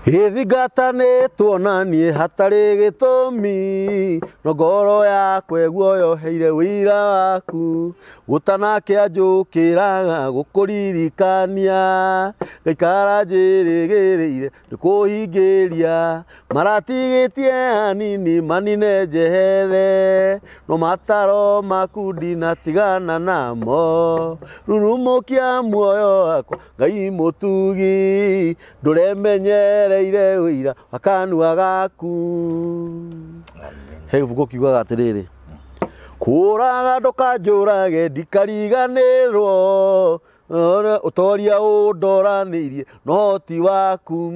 Ĩthingatanĩtwo na niĩ hatarĩ gĩtũmi, no ngoro yakwa ĩguoyoheire ũira waku. Gũtanakĩa njũkĩraga gũkũririkania, ngaikara njĩrĩgĩrĩire nĩkũhingĩria. Maratigĩtie hanini manine njehere, no mataro maku ndinatigana namo. Rurumũkia muoyo wakwa Ngai mũtugi, ndũremenyereire ũira wa kanua gaku. He gĩbuku kiugaga atĩrĩrĩ, kũraga ndũkanjũrage ndikariganĩrwo, ũtoria ũndoranĩirie na ũhoti waku.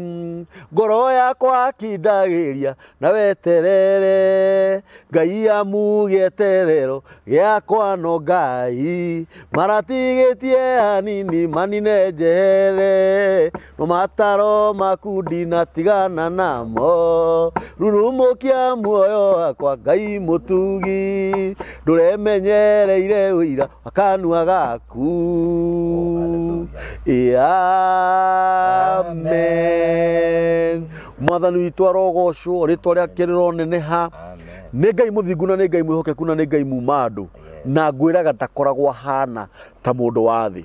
Ngoro yakwa kindagĩria na weterere, Ngai amu gĩeterero gĩakwa no Ngai. Maratigĩtie hanini manine njehere, no mataro maku ndinatigana namo. Rurumũkia muoyo wakwa Ngai mũtugi, ndũremenyereire ũira wa kanua gaku. Amen. Mwathani witũ arogocwo, rĩtwa rĩake rĩroneneha. Nĩ Ngai mũthingu na nĩ Ngai mwĩhokeku na nĩ Ngai muma andũ. Na ngwĩraga ndakoragwo ahana ta mũndũ wa thĩ.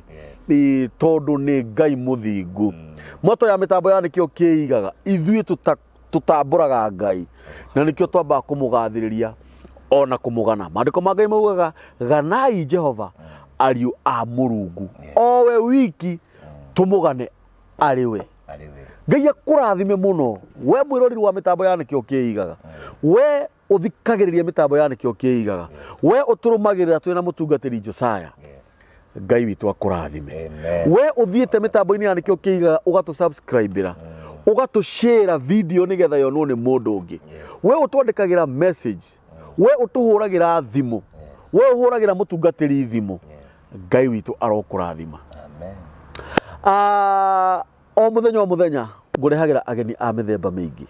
Ĩĩ, tondũ nĩ Ngai mũthingu. Moto ya mĩtambo ya nĩkĩo kĩigaga ithuĩ tũtambũraga Ngai, na nĩkĩo twambaga kũmũgathĩrĩria ona kũmũgana. Maandĩko ma Ngai maugaga ganai Jehova ariũ a Mũrungu, o we wiki tũmũgane arĩ we. Ngai akũrathime mũno we mwĩroreri wa mĩtambo ya nĩkĩo kĩigaga, we ũthikagĩrĩria mĩtambo ya nĩkĩo kĩigaga, we ũtũrũmagĩrĩra twĩna mũtungatĩri Josiah. Ngai witũ akũrathime. We ũthiĩte mĩtambo-inĩ ya nĩkĩo kĩigaga ũgatũ subscribe-ĩra, ũgatũ share video nĩgetha yonwo nĩ mũndũ ũngĩ. We ũtwandĩkagĩra message, we ũtũhũragĩra thimũ, we ũhũragĩra mũtungatĩri thimũ. Ngai witũ arokũrathima. O mũthenya o mũthenya ngũrehagĩra ageni a mĩthemba mĩingĩ.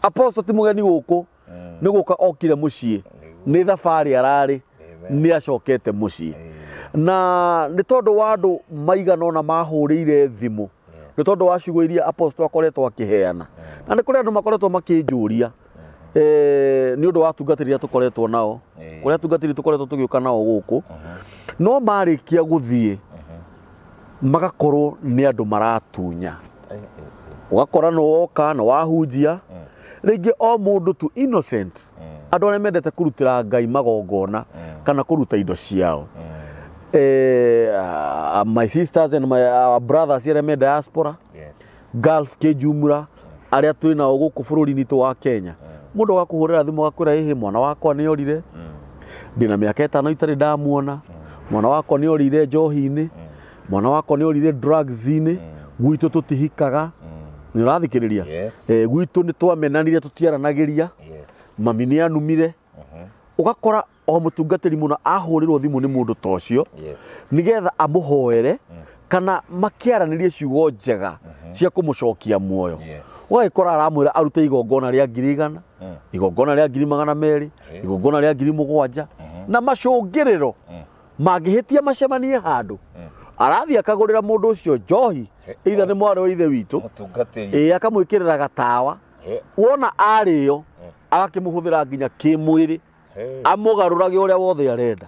Apostle ti mũgeni gũkũ, nĩ gũka okire mũciĩ, nĩ thabarĩ ararĩ, nĩ acokete mũciĩ. Na nĩ tondũ wa andũ maigana ũna mahũrĩire thimũ, nĩ tondũ wa ciugo iria Apostle akoretwo akĩheana. Na nĩ kũrĩ andũ makoretwo makĩnjũria, nĩ ũndũ wa atungatĩri arĩa tũkoretwo nao, kũrĩ atungatĩri tũkoretwo tũgĩũka nao gũkũ, no marĩkia gũthiĩ magakorwo nĩ andũ maratunya. Ũgakora nĩ woka nĩ wahunjia, rĩngĩ o mũndũ tu innocent, andũ arĩa mendete kũrutĩra Ngai magongona kana kũruta indo ciao. My sisters and my brothers arĩa me diaspora, Gulf kĩjumra, arĩa twĩ nao gũkũ bũrũri-inĩ witũ wa Kenya, mũndũ agakũhũrĩra thimũ agakwĩra ĩhĩ mwana wakwa nĩ orire, ndĩna mĩaka 5 itarĩ ndamuona, mwana wakwa nĩ orire njohi-inĩ, mwana wakwa nĩ orire drugs-inĩ, gwitũ tũtihikaga. Nĩ ũrathikĩrĩria? Gwitũ nĩ twamenanire, tũtiaranagĩria, mami nĩ anumire. Ũgakora o mũtungatĩri mũno ahũrĩrwo thimũ nĩ mũndũ ta ũcio nĩgetha amũhoere kana makĩaranĩrie ciugo njega cia kũmũcokia muoyo. Ũgagĩkora aramwĩra arute igongona rĩa 100,000, igongona rĩa 200,000, igongona rĩa 7,000, na macũngĩrĩro mangĩhĩtia macemanie handũ, arathiĩ akagũrĩra mũndũ ũcio njohi, either nĩ mwarĩ wa ithe witũ, ĩĩ, akamwĩkĩrĩra gatawa, wona arĩo agakĩmũhũthĩra nginya kĩmwĩrĩ, amũgarũrage ũrĩa wothe arenda.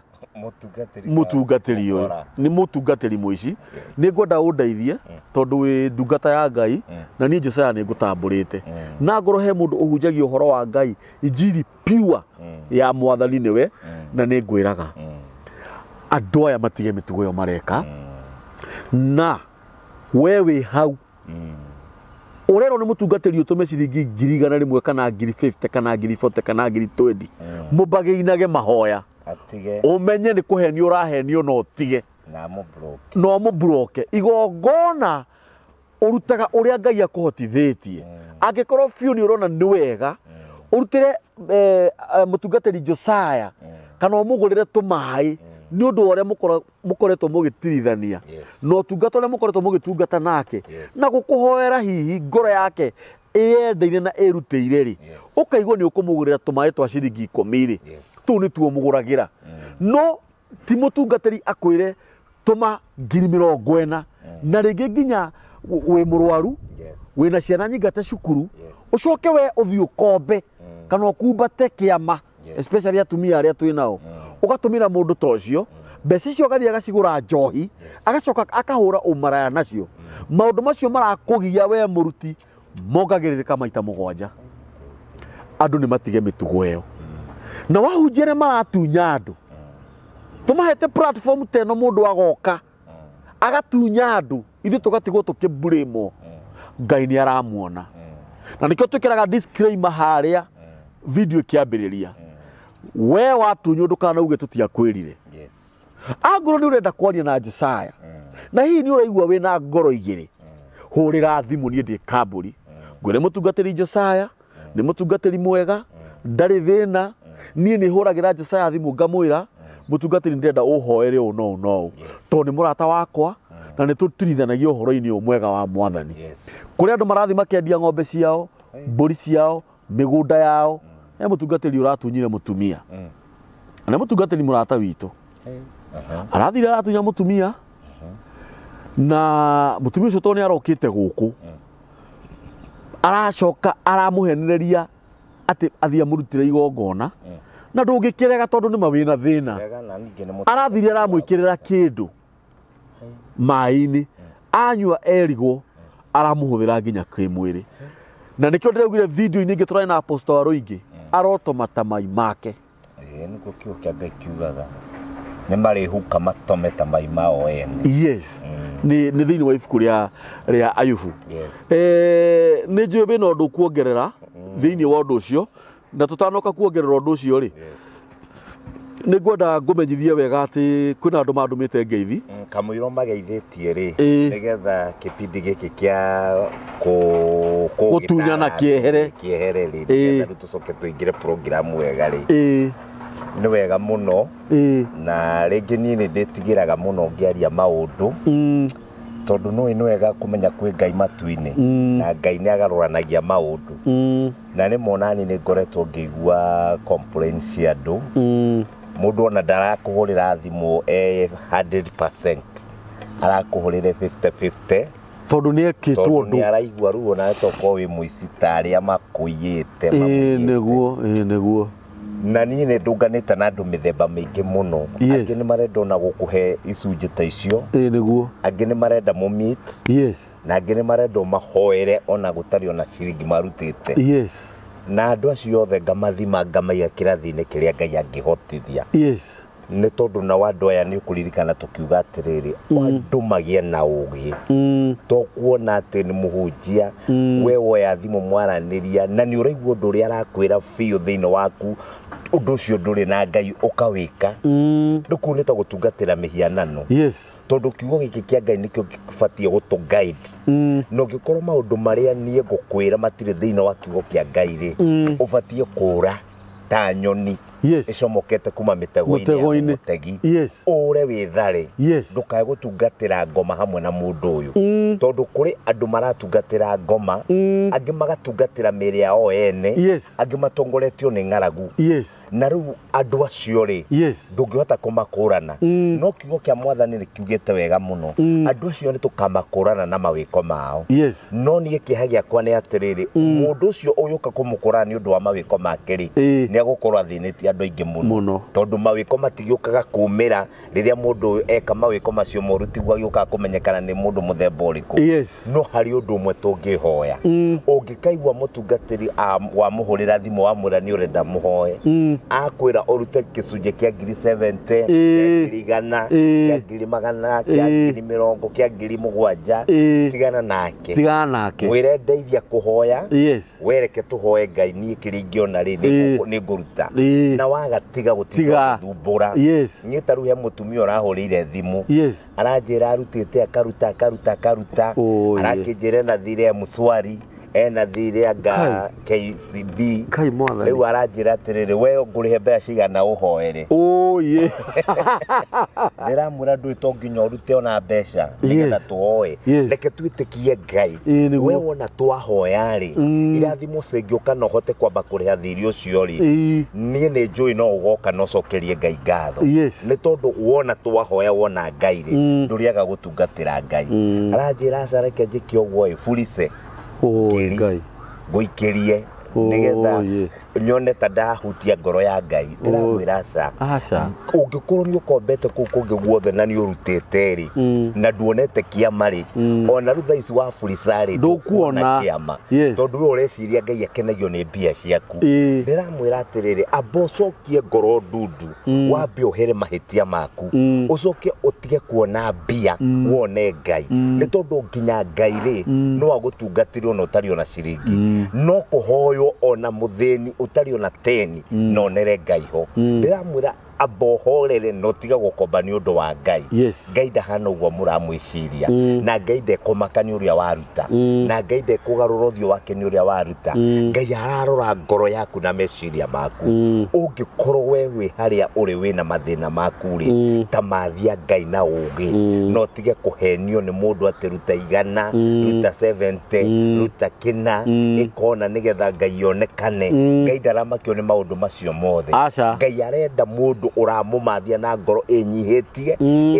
Mũtungatĩri ũyũ nĩ mũtungatĩri mũici. Nĩ ngwenda ũndeithie tondũ wĩ ndungata ya Ngai, na niĩ Josiah nĩ ngũtambũrĩte, na ngorwo he mũndũ ũhunjagia ũhoro wa Ngai, injiri pure ya mwathani nĩwe, na nĩ ngwĩraga andũ aya matige mĩtugo ĩyo mareka. Na we wĩ hau ũrerwo nĩ mũtungatĩri ũtũme ciringi 100,000 kana 50,000 kana 40,000 kana 20,000, mũmbagĩinage mahoya, ũmenye nĩ kũhenio ũrahenio, no ũtige na ũmũbroke. Igongona ũrutaga ũrĩa Ngai akũhotithĩtie. Angĩkorwo biũ nĩ ũrona nĩ wega ũrutĩre mũtungatĩri Josiah kana ũmũgũrĩre tũmaĩ nĩ ũndũ wa ũrĩa mũkoretwo mũgĩtirithania na ũtungata ũrĩa mũkoretwo mũgĩtungata nake na gũkũhoera, hihi ngoro yake ĩyendeire na ĩrutĩire rĩ, ũkaigua nĩ ũkũmũgũrĩra tũmaĩ twa ciringi 10 rĩ, tũu nĩtuo mũgũragĩra. No ti mũtungatĩri akwĩre tũma 40,000 na rĩngĩ nginya Wĩ mũrwaru, wĩna ciana nyingate cukuru, ũcoke we ũthiĩ ũkombe kana ũkumbate kĩama, especially atumia arĩa twĩ nao, ũgatũmĩra mũndũ ta ũcio mbeca icio, agathiĩ agacigũra njohi, agacoka akahũra ũmaraya nacio. Maũndũ macio marakũgia we mũruti mongagĩrĩrĩka maita 7. Andũ nĩ matige mĩtugo ĩyo, na wahunjia arĩa maratunya andũ, tũmahete platform ta ĩno, mũndũ agoka agatunya andũ, ithuĩ tũgatigwo tũkĩmburĩmwo. Ngai nĩ aramuona, na nĩkĩo twĩkĩraga disclaimer harĩa video ĩkĩambĩrĩria: we watunywo, ndũkanauge tũtiakwĩrire. Angorwo nĩ ũrenda kwaria na Jesaya, na hihi nĩ ũraigua wĩna ngoro igĩrĩ, hũrĩra thimũ. Niĩ ndĩ kambũri, ngwĩre mũtungatĩri Josaya nĩ mũtungatĩri mwega, ndarĩ thĩna. Niĩ nĩ hũragĩra Josaya thimũ, ngamwĩra, "Mũtungatĩri, ndĩrenda ũhoere ũũ no ũũ no ũũ," tondũ nĩ mũrata wakwa na nĩ tũtirithanagia ũhoro-inĩ ũyũ mwega wa Mwathani. Kũrĩ andũ marathiĩ makendia ng'ombe ciao, mbũri ciao, mĩgũnda yao. He mũtungatĩri ũratunyire mũtumia, na nĩ mũtungatĩri mũrata witũ. Arathire aratunya mũtumia, na mũtumia ũcio tondũ nĩ arokĩte gũkũ, aracoka aramũhenereria atĩ athiĩ amũrutĩre igongona, na ndũngĩkĩrega tondũ nĩma wĩna thĩna. Wega, na ningĩ nĩ Arathire aramwĩkĩrĩra kĩndũ maĩ-inĩ, anyua erigwo aramũhũthĩra nginya kĩmwĩrĩ. Na nĩkĩo ndĩraugire video-inĩ ĩngĩ tũrarĩ na apostle wa rũingĩ, arotoma ta mai make. Ĩĩ, nĩguo kiugo kĩa Ngai kiugaga nĩ marĩhuka matome ta mai mao ene. Yes, nĩ thĩinĩ wa ibuku rĩa Ayubu. Nĩ njũĩ wĩna ũndũ kuongerera thĩinĩ wa ũndũ ũcio, na tũtanoka kuongerera ũndũ ũcio rĩ, nĩ ngwenda ngũmenyithie wega atĩ kwĩna andũ mandũmĩte ngeithi. Kamũiro mageithĩtie rĩ, nĩgetha kĩbindi gĩkĩ kĩa Gũtunyana kĩehere. Kĩehere rĩ, nĩgetha rĩu tũcoke tũingĩre program wega rĩ, nĩ wega mũno. Na rĩngĩ niĩ nĩ ndĩtigĩraga mũno ngĩaria maũndũ, tondũ nĩ nĩ wega kũmenya kwĩ Ngai matu-inĩ, na Ngai nĩ agarũranagia maũndũ. Na rĩmwe onani nĩ ngoretwo ngĩigua complaints cia andũ. Mũndũ ona ndarakũhũrĩra thimũ e 100%, arakũhũrĩre 50-50. Tondũ nĩ ekĩtwo tondũ ũndũ. Nĩ araigua ruo, nawe tokorwo wĩ mũici ta arĩa makũiyĩte, mamũiyĩte. Nĩguo, ĩĩ nĩguo. Na niĩ nĩ ndũnganĩte na andũ mĩthemba mĩingĩ mũno. Angĩ nĩ marenda ona gũkũhe icunjĩ ta icio, ĩĩ nĩguo. Angĩ nĩ marenda mũmeet, na angĩ nĩ marenda ũmahoere ona gũtarĩ ona ciringi marutĩte. Na andũ acio othe ngamathima, ngamaiga kĩrathi-inĩ kĩrĩa Ngai angĩhotithia. Nĩ tondũ nao andũ aya, nĩ ũkũririkana tũkiuga atĩrĩrĩ, andũ magĩe na ũgĩ, to kuona atĩ nĩ mũhunjia. We woya thimũ, mwaranĩria, na nĩ ũraigua ũndũ ũrĩa arakwĩra biũ thĩinĩ waku, ũndũ ũcio ndũrĩ na Ngai, ũkawĩka. Rĩu kũu nĩ ta gũtungatĩra mĩhianano, tondũ kiugo gĩkĩ kĩa Ngai nĩkĩo gĩbatiĩ gũtũ guide. Na ũngĩkorwo maũndũ marĩa niĩ ngũkwĩra matirĩ thĩinĩ wa kiugo kĩa Ngai rĩ, ũbatiĩ kũũra ta nyoni ĩcomokete kuma mĩtego-inĩ ya Mũtego-inĩ. mũtegi. Ũre wĩthare, ndũkae gũtungatĩra ngoma hamwe na mũndũ ũyũ, tondũ kũrĩ andũ maratungatĩra ngoma, angĩ magatungatĩra mĩĩrĩ yao ene, angĩ matongoretio nĩ ng'aragu. Na rĩu andũ acio rĩ, ndũngĩhota kũmakũrana. No kiugo kĩa Mwathani nĩ kiugĩte wega mũno, andũ acio nĩ tũkamakũrana na mawĩko mao. No niĩ kĩeha gĩakwa nĩ atĩrĩrĩ, mũndũ ũcio ũyũka kũmũkũrana nĩ ũndũ wa mawĩko make rĩ, nĩ agũkorwo athĩnĩtie andũ aingĩ mũno. Mũno. Tondũ mawĩko matigĩũkaga kumĩra rĩrĩa mũndũ ũyũ eka mawĩko macio moru, tiguo agĩũkaga kũmenyekana nĩ mũndũ mũthemba ũrĩkũ. No harĩ ũndũ ũmwe tũngĩhoya. Ũngĩkaigua mũtungatĩri wamũhũrĩra thimũ, wamwĩra nĩ ũrenda mũhoe, akwĩra ũrute gĩcunjĩ kĩa ngiri 70, kĩa ngiri 100, kĩa ngiri 400, kĩa ngiri 20, kĩa ngiri 7, tigana nake. Tigana nake. Mwĩre ndeithia kũhoya. Wereke tũhoe Ngai, niĩ kĩrĩa ingĩona rĩ, nĩ ngũruta. Na waga, tiga gũtinda Tiga. gũthumbũra. Niĩ ta rĩu he mũtumia ũrahũrĩire thimũ, aranjĩra arutĩte, akaruta, akaruta, akaruta. Oh, yeah. Arakĩnjĩra na thirĩ ya mshwari Ena thirĩ anga KCB. Kai mwathani. Rĩu aranjĩra atĩrĩrĩ, we ngũrĩhe mbeca cigana ũhoere? Ũyĩ. Ndĩramwĩra ndũĩ to nginya ũrute ona mbeca nĩgetha tũhoe. Reke twĩtĩkie Ngai. Ĩĩ, nĩguo. We wona twahoya rĩ, irathimo cingĩũka na ũhote kwamba kũrĩha thirĩ ũcio rĩ, niĩ nĩ njũĩ no ũgoka na ũcokerie Ngai ngatho. Nĩ tondũ wona twahoya wona Ngai rĩ, ndũrĩaga gũtungatĩra Ngai. Aranjĩra aca reke njĩke ũguo ĩ, burice Oi ngiri Ngai. ngũikĩrie nĩgetha Oi. nyone ta ndahutia ngoro ya Ngai. Ndĩramwĩra aca. Aca. Ũngĩkorwo nĩ ũkombete kũu kũngĩ guothe na nĩ ũrutĩte rĩ, na nduonete kĩama rĩ, ona rĩu thaa ici wa burica rĩ, Ndũkuona. kĩama. Yes. Tondũ we ũreciria Ngai akenagio nĩ mbia ciaku. Ĩĩ. Ndĩramwĩra atĩrĩrĩ, amba ũcokie ngoro ndundu, wambe ũhere mahĩtia maku, ũcoke ũtige kuona mbia, wone Ngai. Nĩ tondũ nginya Ngai rĩ, no agũtungatĩre ona ũtarĩ ona ciringi. No kũhoywo ona mũthĩni ũtarĩ ona teni, na onere Ngai ho. Ndĩramwĩra amba ũhorere na ũtige gũkomba nĩ ũndũ wa Ngai. Yes. Ngai ndahana ũguo mũramwĩciria. Na Ngai ndekũmaka nĩ ũrĩa waruta. Na Ngai ndekũgarũra ũthiũ wake nĩ ũrĩa waruta. Ngai ararora ngoro yaku na meciria maku. Ũngĩkorwo we wĩ harĩa ũrĩ wĩna mathĩna maku rĩ, ta mathia Ngai na ũgĩ, na ũtige kũhenio nĩ mũndũ atĩ ruta 100, ruta 70, ruta kĩna, ĩkona nĩgetha Ngai onekane. Ngai ndaramakio nĩ maũndũ macio mothe. Aca. Ngai arenda mũndũ ũramũmathia na ngoro ĩnyihĩtie,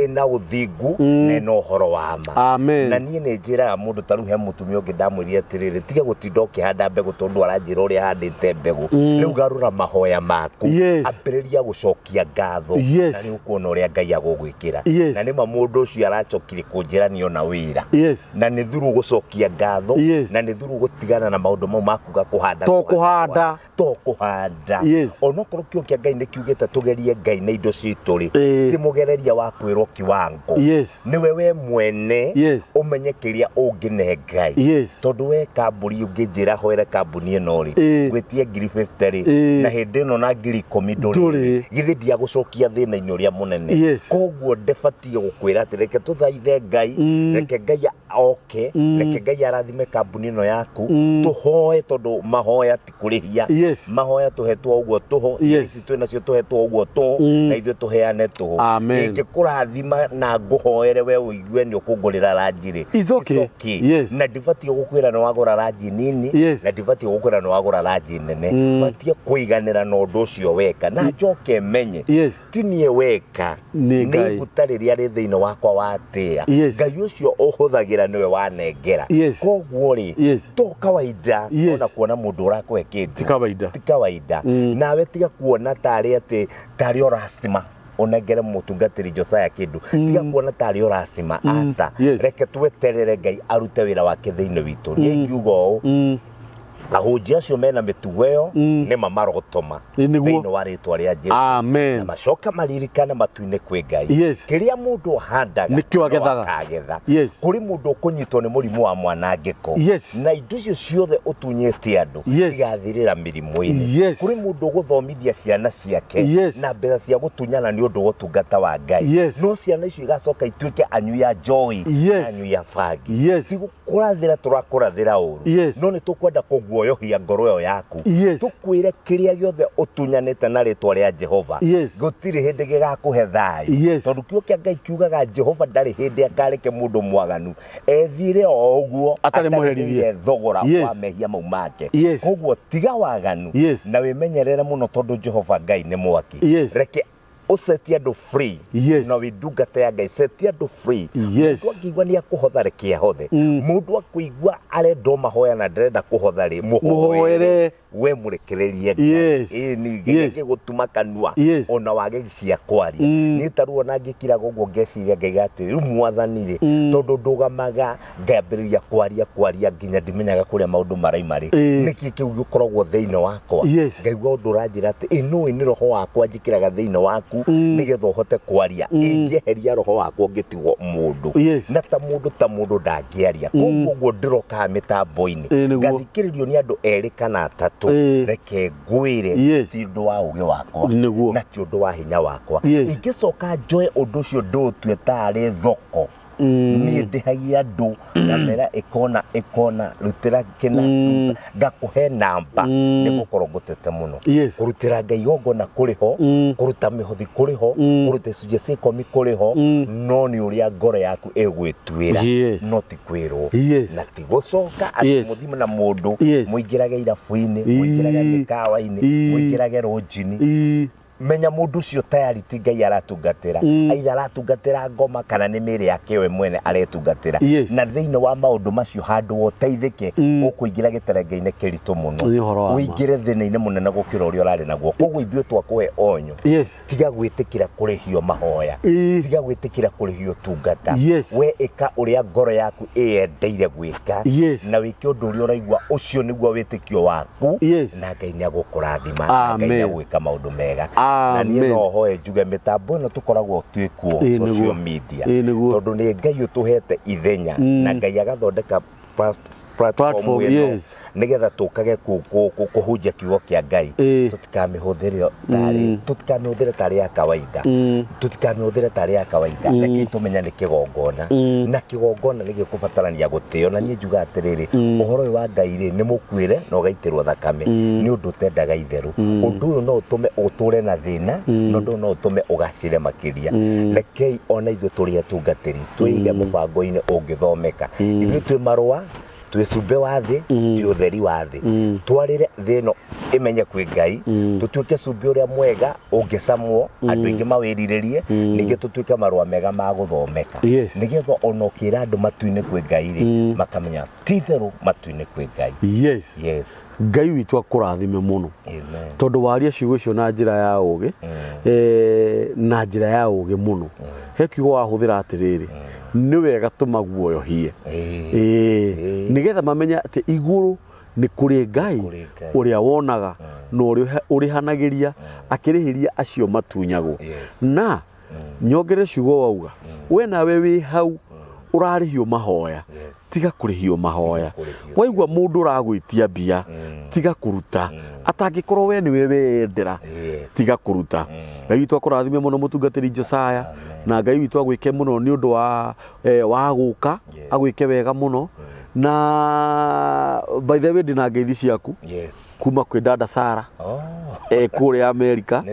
ĩna ũthingu, na ĩna ũhoro wa ma. Amen. Na niĩ nĩ njĩraga mũndũ ta rĩu he mũtumia ũngĩ ndamwĩrire atĩrĩrĩ, tiga gũtinda ũkĩhanda mbegũ tondũ aranjĩra ũrĩa ahandĩte mbegũ. Rĩu garũra mahoya maku. Yes. Ambĩrĩria gũcokia ngatho. Yes. Na nĩ ũkuona ũrĩa Ngai agũgwĩkĩra. Yes. Na nĩma mũndũ ũcio aracokire kũnjĩra nĩona wĩra. Yes. Na nĩ thuru gũcokia ngatho. Yes. Na nĩ thuru gũtigana na maũndũ mau makuga kũhanda. To kũhanda. To kũhanda. Yes. Onokorwo kĩo kĩa Ngai nĩ kiugĩte tũgerie Ngai na indo citũ rĩ, Ĩĩ. ti mũgereria wa kwĩrwo kiwango. Yes. Nĩwe we mwene Yes. ũmenye kĩrĩa ũngĩne Ngai. Yes. Tondũ we kambuni ũngĩnjĩra hoere kambuni ĩno rĩ, Ĩĩ. ngwĩtie ngiri 50 rĩ, Ĩĩ. na hĩndĩ ĩno na ngiri 10 ndũrĩ. Ndũrĩ. Githĩ ndiagũcokia thĩna-inĩ ũrĩa mũnene. Yes. Koguo ndĩbatiĩ gũkwĩra atĩ reke tũthaithe Ngai, reke Ngai oke, reke Ngai arathime kambuni ĩno yaku, tũhoe tondũ mahoya ti kũrĩhia. Yes. Mahoya tũhetwo ũguo tũhũ, Yes. ici twĩ nacio tũhetwo ũguo tũhũ, na ithuĩ tũheane tũhũ. Amen. Ingĩkũrathima na ngũhoere we ũigue nĩ ũkũngũrĩra ranji rĩ, It's okay. It's okay. Yes. Na ndibatiĩ gũkwĩra nĩ wagũra ranji nini, Yes. na ndibatiĩ gũkwĩra nĩ wagũra ranji nene. Batiĩ kũiganĩra na ũndũ ũcio weka. Na njoke menye, Yes. ti niĩ weka, Nĩ nĩ Ngai. iguta rĩrĩa rĩ thĩinĩ wakwa watĩa. Yes. Ngai ũcio ũhũthagĩra nĩwe wanengera. Yes. Koguo rĩ, Yes. to kawaida Yes. ona kuona mũndũ ũrakũhe kĩndũ. Ti kawaida. Ti kawaida. Nawe tiga kuona tarĩ atĩ tarĩ o lasima ũnengere mũtungatĩri Josiah kĩndũ. Tiga kuona tarĩ o lasima. Aca. Yes. Reke tweterere Ngai arute wĩra wake thĩinĩ witũ. Niĩ ngiuga ũũ, ahunjia acio mena mĩtugo ĩyo nĩ ma marotoma Ĩ, nĩguo. thĩinĩ wa rĩtwa rĩa Jesu. Amen. Na macoka maririkane matu-inĩ kwĩ Ngai. Yes. Kĩrĩa mũndũ ahandaga Nĩkĩo agethaga. no akagetha. Yes. Kũrĩ mũndũ ũkũnyitwo nĩ mũrimũ wa mwanangĩko. Yes. Na indo icio ciothe ũtunyĩte andũ Yes. igathirĩra mĩrimũ-inĩ. Yes. Kũrĩ mũndũ ũgũthomithia ciana ciake Yes. na mbeca cia gũtunyana nĩ ũndũ wa ũtungata wa Ngai. Yes. No ciana icio igacoka ituĩke anyui a njohi Yes. na anyui a bangi. Yes. Ti gũkũrathĩra tũrakũrathĩra ũru. Yes. No nĩ tũkwenda kũguoyohia ngoro ĩyo yaku. Yes. Tũkwĩre kĩrĩa gĩothe ũtunyanĩte na rĩtwa rĩa Jehova. Yes. Gũtirĩ hĩndĩ gĩgakũhe thayũ. Yes. Tondũ kiugo kĩa Ngai kiugaga Jehova ndarĩ hĩndĩ akareke mũndũ mwaganu ethire o ũguo Atarĩ mũherithie. atarĩhĩire thogora Yes. wa mehia mau make. Yes. Koguo tiga waganu Yes. na wĩmenyerere mũno tondũ Jehova Ngai nĩ mwaki. Yes. Reke ũcetie andũ free. Yes. Na wĩ ndungata ya Ngai, cetie andũ free. Yes. Mũndũ angĩigua nĩ akũhotha reke ahothe. Mũndũ akũigua arenda o mahoya na ndarenda kũhotha rĩ, mũhoere. Mũhoere. We mũrekererie Ngai. Yes. Ĩĩ nĩ Ngai Yes. agĩgũtuma kanua Yes. ona wage cia kwaria. Niĩ ta rĩu ona ngĩkiraga ũguo ngeciria ngaiga atĩrĩ, rĩu mwathani rĩ, tondũ ndũgamaga ngambĩrĩria kwaria kwaria nginya ndimenyaga kũrĩa maũndũ maraima rĩ, Ĩĩ. nĩkĩ kĩu gĩkoragwo thĩinĩ wakwa? Yes. Ngaigua ũndũ ũranjĩra atĩ ĩ nũĩ nĩ roho wakwa njĩkĩraga thĩinĩ waku nĩgetha ũhote kwaria. Ingĩeheria roho wakwa ũngĩtigwo mũndũ. Yes. Na ta mũndũ ta mũndũ ndangĩaria. Koguo ũguo ndĩrokaga mĩtambo-inĩ. Ĩĩ, nĩguo. Ngathikĩrĩrio nĩ andũ erĩ kana atatũ. Ĩĩ. Reke ngwĩre Yes. ti ũndũ wa ũgĩ wakwa. Nĩguo. Na ti ũndũ wa hinya wakwa. Yes. Ingĩcoka njoe ũndũ ũcio ndũũtue tarĩ thoko. Niĩ ndĩhagia andũ ngamera ĩkona ĩkona rutĩra kĩna ngakũhe namba nĩ gũkorwo ngũtete mũno. Kũrutĩra Ngai igongona kũrĩ ho, kũruta mĩhothi kũrĩ ho, kũruta icunjĩ cia ikũmi kũrĩ ho, no nĩ ũrĩa ngoro yaku ĩgwĩtuĩra, no ti kwĩrwo na ti gũcoka atĩ mũthiĩ na mũndũ mũingĩrage irabu-inĩ, mũingĩrage mĩkawa-inĩ, mũingĩrage rũnjini. Menya mũndũ ũcio tayari ti Ngai aratungatĩra, aitha aratungatĩra ngoma kana nĩ mĩĩrĩ yake we mwene aretungatĩra. Na thĩinĩ wa maũndũ macio handũ ũteithĩke, ũkũingĩra gĩterenge-inĩ kĩritũ mũno, ũingĩre thĩna-inĩ mũnene gũkĩra ũrĩa ũrarĩ naguo. Koguo ithuĩ twakũhe onyo, tiga gwĩtĩkĩra kũrĩhio mahoya, tiga gwĩtĩkĩra kũrĩhio tungata. We ĩka ũrĩa ngoro yaku ĩyendeire gwĩka, na wĩke ũndũ ũrĩa ũraigua ũcio nĩguo wĩtĩkio waku, na Ngai nĩ agũkũrathima, na Ngai nĩ agwĩka maũndũ mega. Na niĩ no hoe njuge mĩtambo ĩno tũkoragwo twĩkuo social media, tondũ nĩ Ngai ũtũhete ithenya, na Ngai agathondeka platform ĩno nĩgetha tũkage kũhunjia kiugo kĩa Ngai. Tũtikamĩhũthĩre tarĩ, tũtikamĩhũthĩre tarĩ ya kawaida, tũtikamĩhũthĩre tarĩ ya kawaida. Rekei tũmenye nĩ kĩgongona, na kĩgongona nĩ gĩkũbatarania gũtĩo. Na niĩ njuga atĩrĩrĩ, ũhoro ũyũ wa Ngai rĩ, nĩ mũkuĩre na ũgaitĩrwo thakame, nĩ ũndũ ũtendaga itherũ. Ũndũ ũyũ no ũtũme ũtũre na thĩna, na ũndũ ũyũ no ũtũme ũgacĩre makĩria. Rekei ona ithuĩ tũrĩ atungatĩri twĩige mũbango-inĩ ũngĩthomeka. Ithuĩ twĩ marũa, twĩ cumbĩ wa thĩ, twĩ ũtheri wa thĩ. Twarĩre thĩ ĩno ĩmenye kwĩ Ngai, tũtuĩke cumbĩ ũrĩa mwega ũngĩcamwo, andũ aingĩ mawĩrirĩrie, ningĩ tũtuĩke marũa mega ma gũthomeka, nĩgetha ona ũkĩra andũ matu-inĩ kwĩ Ngai rĩ, makamenya ti itherũ matu-inĩ kwĩ Ngai. Ngai witũ akũrathime mũno, tondũ waria ciugo icio na njĩra ya ũgĩ, na njĩra ya ũgĩ mũno. He kiugo wahũthĩra atĩrĩrĩ, nĩ wega tũmaguoyohie, nĩgetha mamenye atĩ igũrũ nĩ kũrĩ Ngai ũrĩa wonaga na ũrĩa ũrĩhanagĩria akĩrĩhĩria acio matunyagwo. Na nyongere ciugo wauga, we nawe wĩ hau ũrarĩhio mahoya, tiga kũrĩhio mahoya. Waigua mũndũ ũragwĩtia mbia, tiga kũruta. Atangĩkorwo we nĩwe weyendera, tiga kũruta. Ngai witũ akũrathime mũno mũtungatĩri Josiah, na Ngai witũ agwĩke mũno nĩ ũndũ wa gũka, agwĩke wega mũno. Na by the way, ndĩna ngeithi ciaku kuma kwĩ dada Sara kũrĩa Amerika.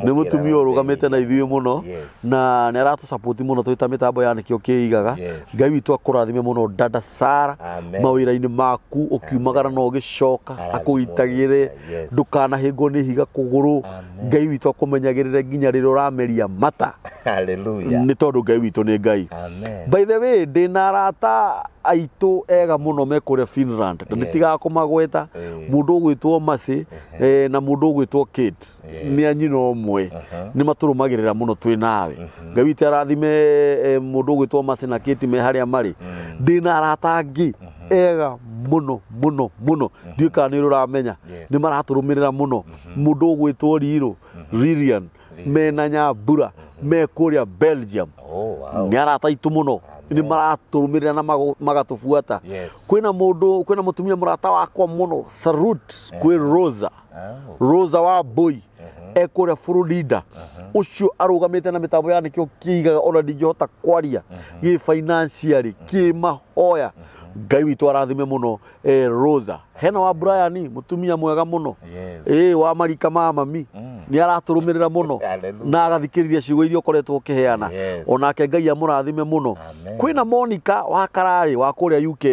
Nĩ mũtumia ũrũgamĩte na ithuĩ mũno, na nĩ aratũsupport mũno twĩ ta mĩtambo ya Nĩkĩo Kĩigaga. Ngai witũ akũrathime mũno dada Sara, mawĩra-inĩ maku, ũkiumagara na ũgĩcoka, akũgitagĩre, ndũkanahĩngwo nĩ ihiga kũgũrũ. Ngai witũ akũmenyagĩrĩre nginya rĩrĩa ũrameria mata. Nĩ tondũ Ngai witũ nĩ Ngai. By the way, ndĩna arata aitũ ega mũno me kũrĩa Finland, na nĩtigaga kũmagweta, mũndũ ũgwĩtwo Mercy na mũndũ ũgwĩtwo Kate, nĩ a nyina ũmwe, nĩ matũrũmagĩrĩra mũno twĩ nawe. Ngai witũ arathime mũndũ ũgwĩtwo Mercy na Kate me harĩa marĩ. Ndĩna arata angĩ ega mũno mũno mũno, ndiũĩ kana nĩ ũramenya, nĩ maratũrũmĩrĩra mũno. Mũndũ ũgwĩtwo Rirũ, Lilian, mena Nyambura, me kũrĩa Belgium. Nĩ arata aitũ mũno, nĩ maratũrũmĩrĩra na magatũbuata. Kwĩna mũndũ, kwĩna mũtumia mũrata wakwa mũno, salute kwĩ Rosa. Rosa wa Mbui e kũrĩa Florida. Ũcio arũgamĩte na mĩtambo ya Nĩkĩo Kĩigaga, ona ndingĩhota kwaria gĩ financially kĩ mahoya. Ngai witũ arathime mũno Rosa. Hena wa Brian, mũtumia mwega mũno, wa marika ma mami, nĩ aratũrũmĩrĩra mũno na agathikĩrĩria ciugo iria ũkoretwo ũkĩheana. Onake Ngai amũrathime mũno. Kwĩna Monica wa Kararĩ wa kũrĩa UK,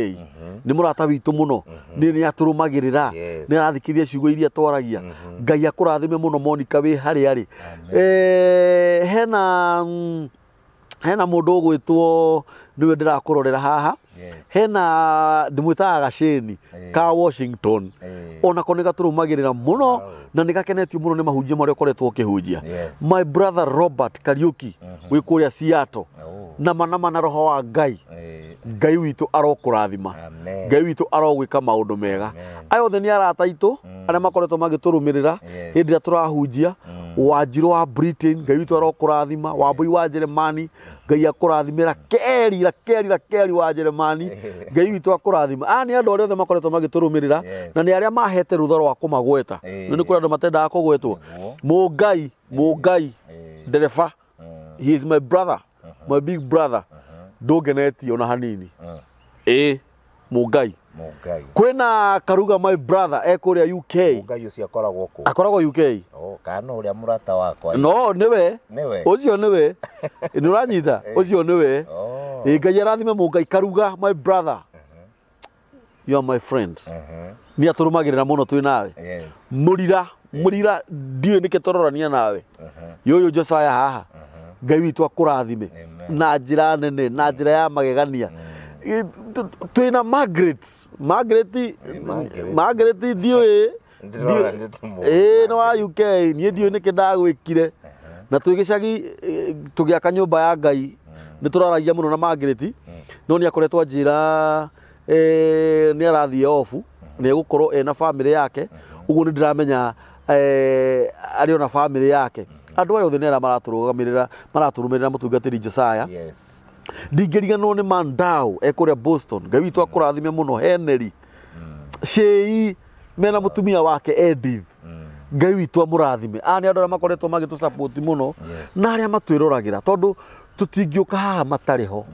nĩ mũrata witũ mũno, nĩ atũrũmagĩrĩra, nĩ arathikĩrĩria ciugo iria twaragia. Ngai akũrathime mũno Monica wĩ harĩa arĩ. Hena mũndũ ũgwĩtwo, nĩwe ndĩrakũrorera haha, hena ndĩmwĩtaga Gacĩni ka Washington, onako nĩ gatũrũmagĩrĩra mũno na nĩ gakenetio mũno nĩ mahunjio marĩa ũkoretwo ũkĩhunjia. My brother Robert Kariuki wĩ kũrĩa Seattle, na mana mana roho wa Ngai, Ngai witũ arokũrathima, Ngai witũ arogwĩka maũndũ mega. Aya othe nĩ arata aitũ arĩa makoretwo magĩtũrũmĩrĩra hĩndĩ ĩrĩa tũrahunjia. Wanjirũ wa Britain, Ngai witũ arokũrathima. Wambui wa Jeremani, Ngai akũrathime. Rakeri, Rakeri, Rakeri wa Jeremani, Ngai witũ akũrathima. Aya nĩ andũ arĩa othe makoretwo magĩtũrũmĩrĩra, na nĩ arĩa mahete rũtha rwa kũmagweta. Nĩ kũrĩ andũ matendaga kũgwetwo. Mũngai, Mũngai, Ndereba, he is my brother, my big brother, ndũngenetie ona hanini. Ĩ Mũngai. Mũngai. Kwĩna Karuga, my brother, e kũrĩa UK. Mũngai ũcio akoragwo kũ? Akoragwo UK. Oh, kana no ũrĩa mũrata wakwa? No nĩwe. Nĩwe. Ũcio nĩwe, nĩ ũranyita, ũcio nĩwe. Oh. Ĩ Ngai arathime Mũngai Karuga, my brother, you are my friend. Nĩ atũrũmagĩrĩra mũno, twĩ nawe. Mũrira, Mũrira, ndiũĩ nĩkĩ tũrorania nawe. Yũyũ Josiah haha, Ngai witũ akũrathime Amen. na njĩra nene, na njĩra ya magegania. Twĩna Margaret, Margaret. Margaret. Margaret, ndiũĩ. Ndĩrona nĩ tũmũĩ. Ĩĩ, nĩ wa UK. Niĩ ndiũĩ nĩkĩ ndagwĩkire na twĩ gĩcagi, tũgĩaka nyũmba ya Ngai nĩ tũraragia mũno na Margaret, no nĩ akoretwo anjĩra nĩ arathiĩ off, nĩ egũkorwo ena bamĩrĩ yake. Ũguo nĩ ndĩramenya arĩ ona bamĩrĩ yake. Andũ aya othe nĩ arĩa maratũrũgamĩrĩra, maratũrũmĩrĩra mũtungatĩri Josiah. Ndingĩriganĩrwo nĩ Mandao e kũrĩa Boston. Ngai witũ akũrathime mũno. Henry Shei mena mũtumia wake Edith, Ngai witũ amũrathime. Aya nĩ andũ arĩa makoretwo magĩtũ support mũno na arĩa matwĩroragĩra, tondũ tũtingĩũka haha matarĩ ho.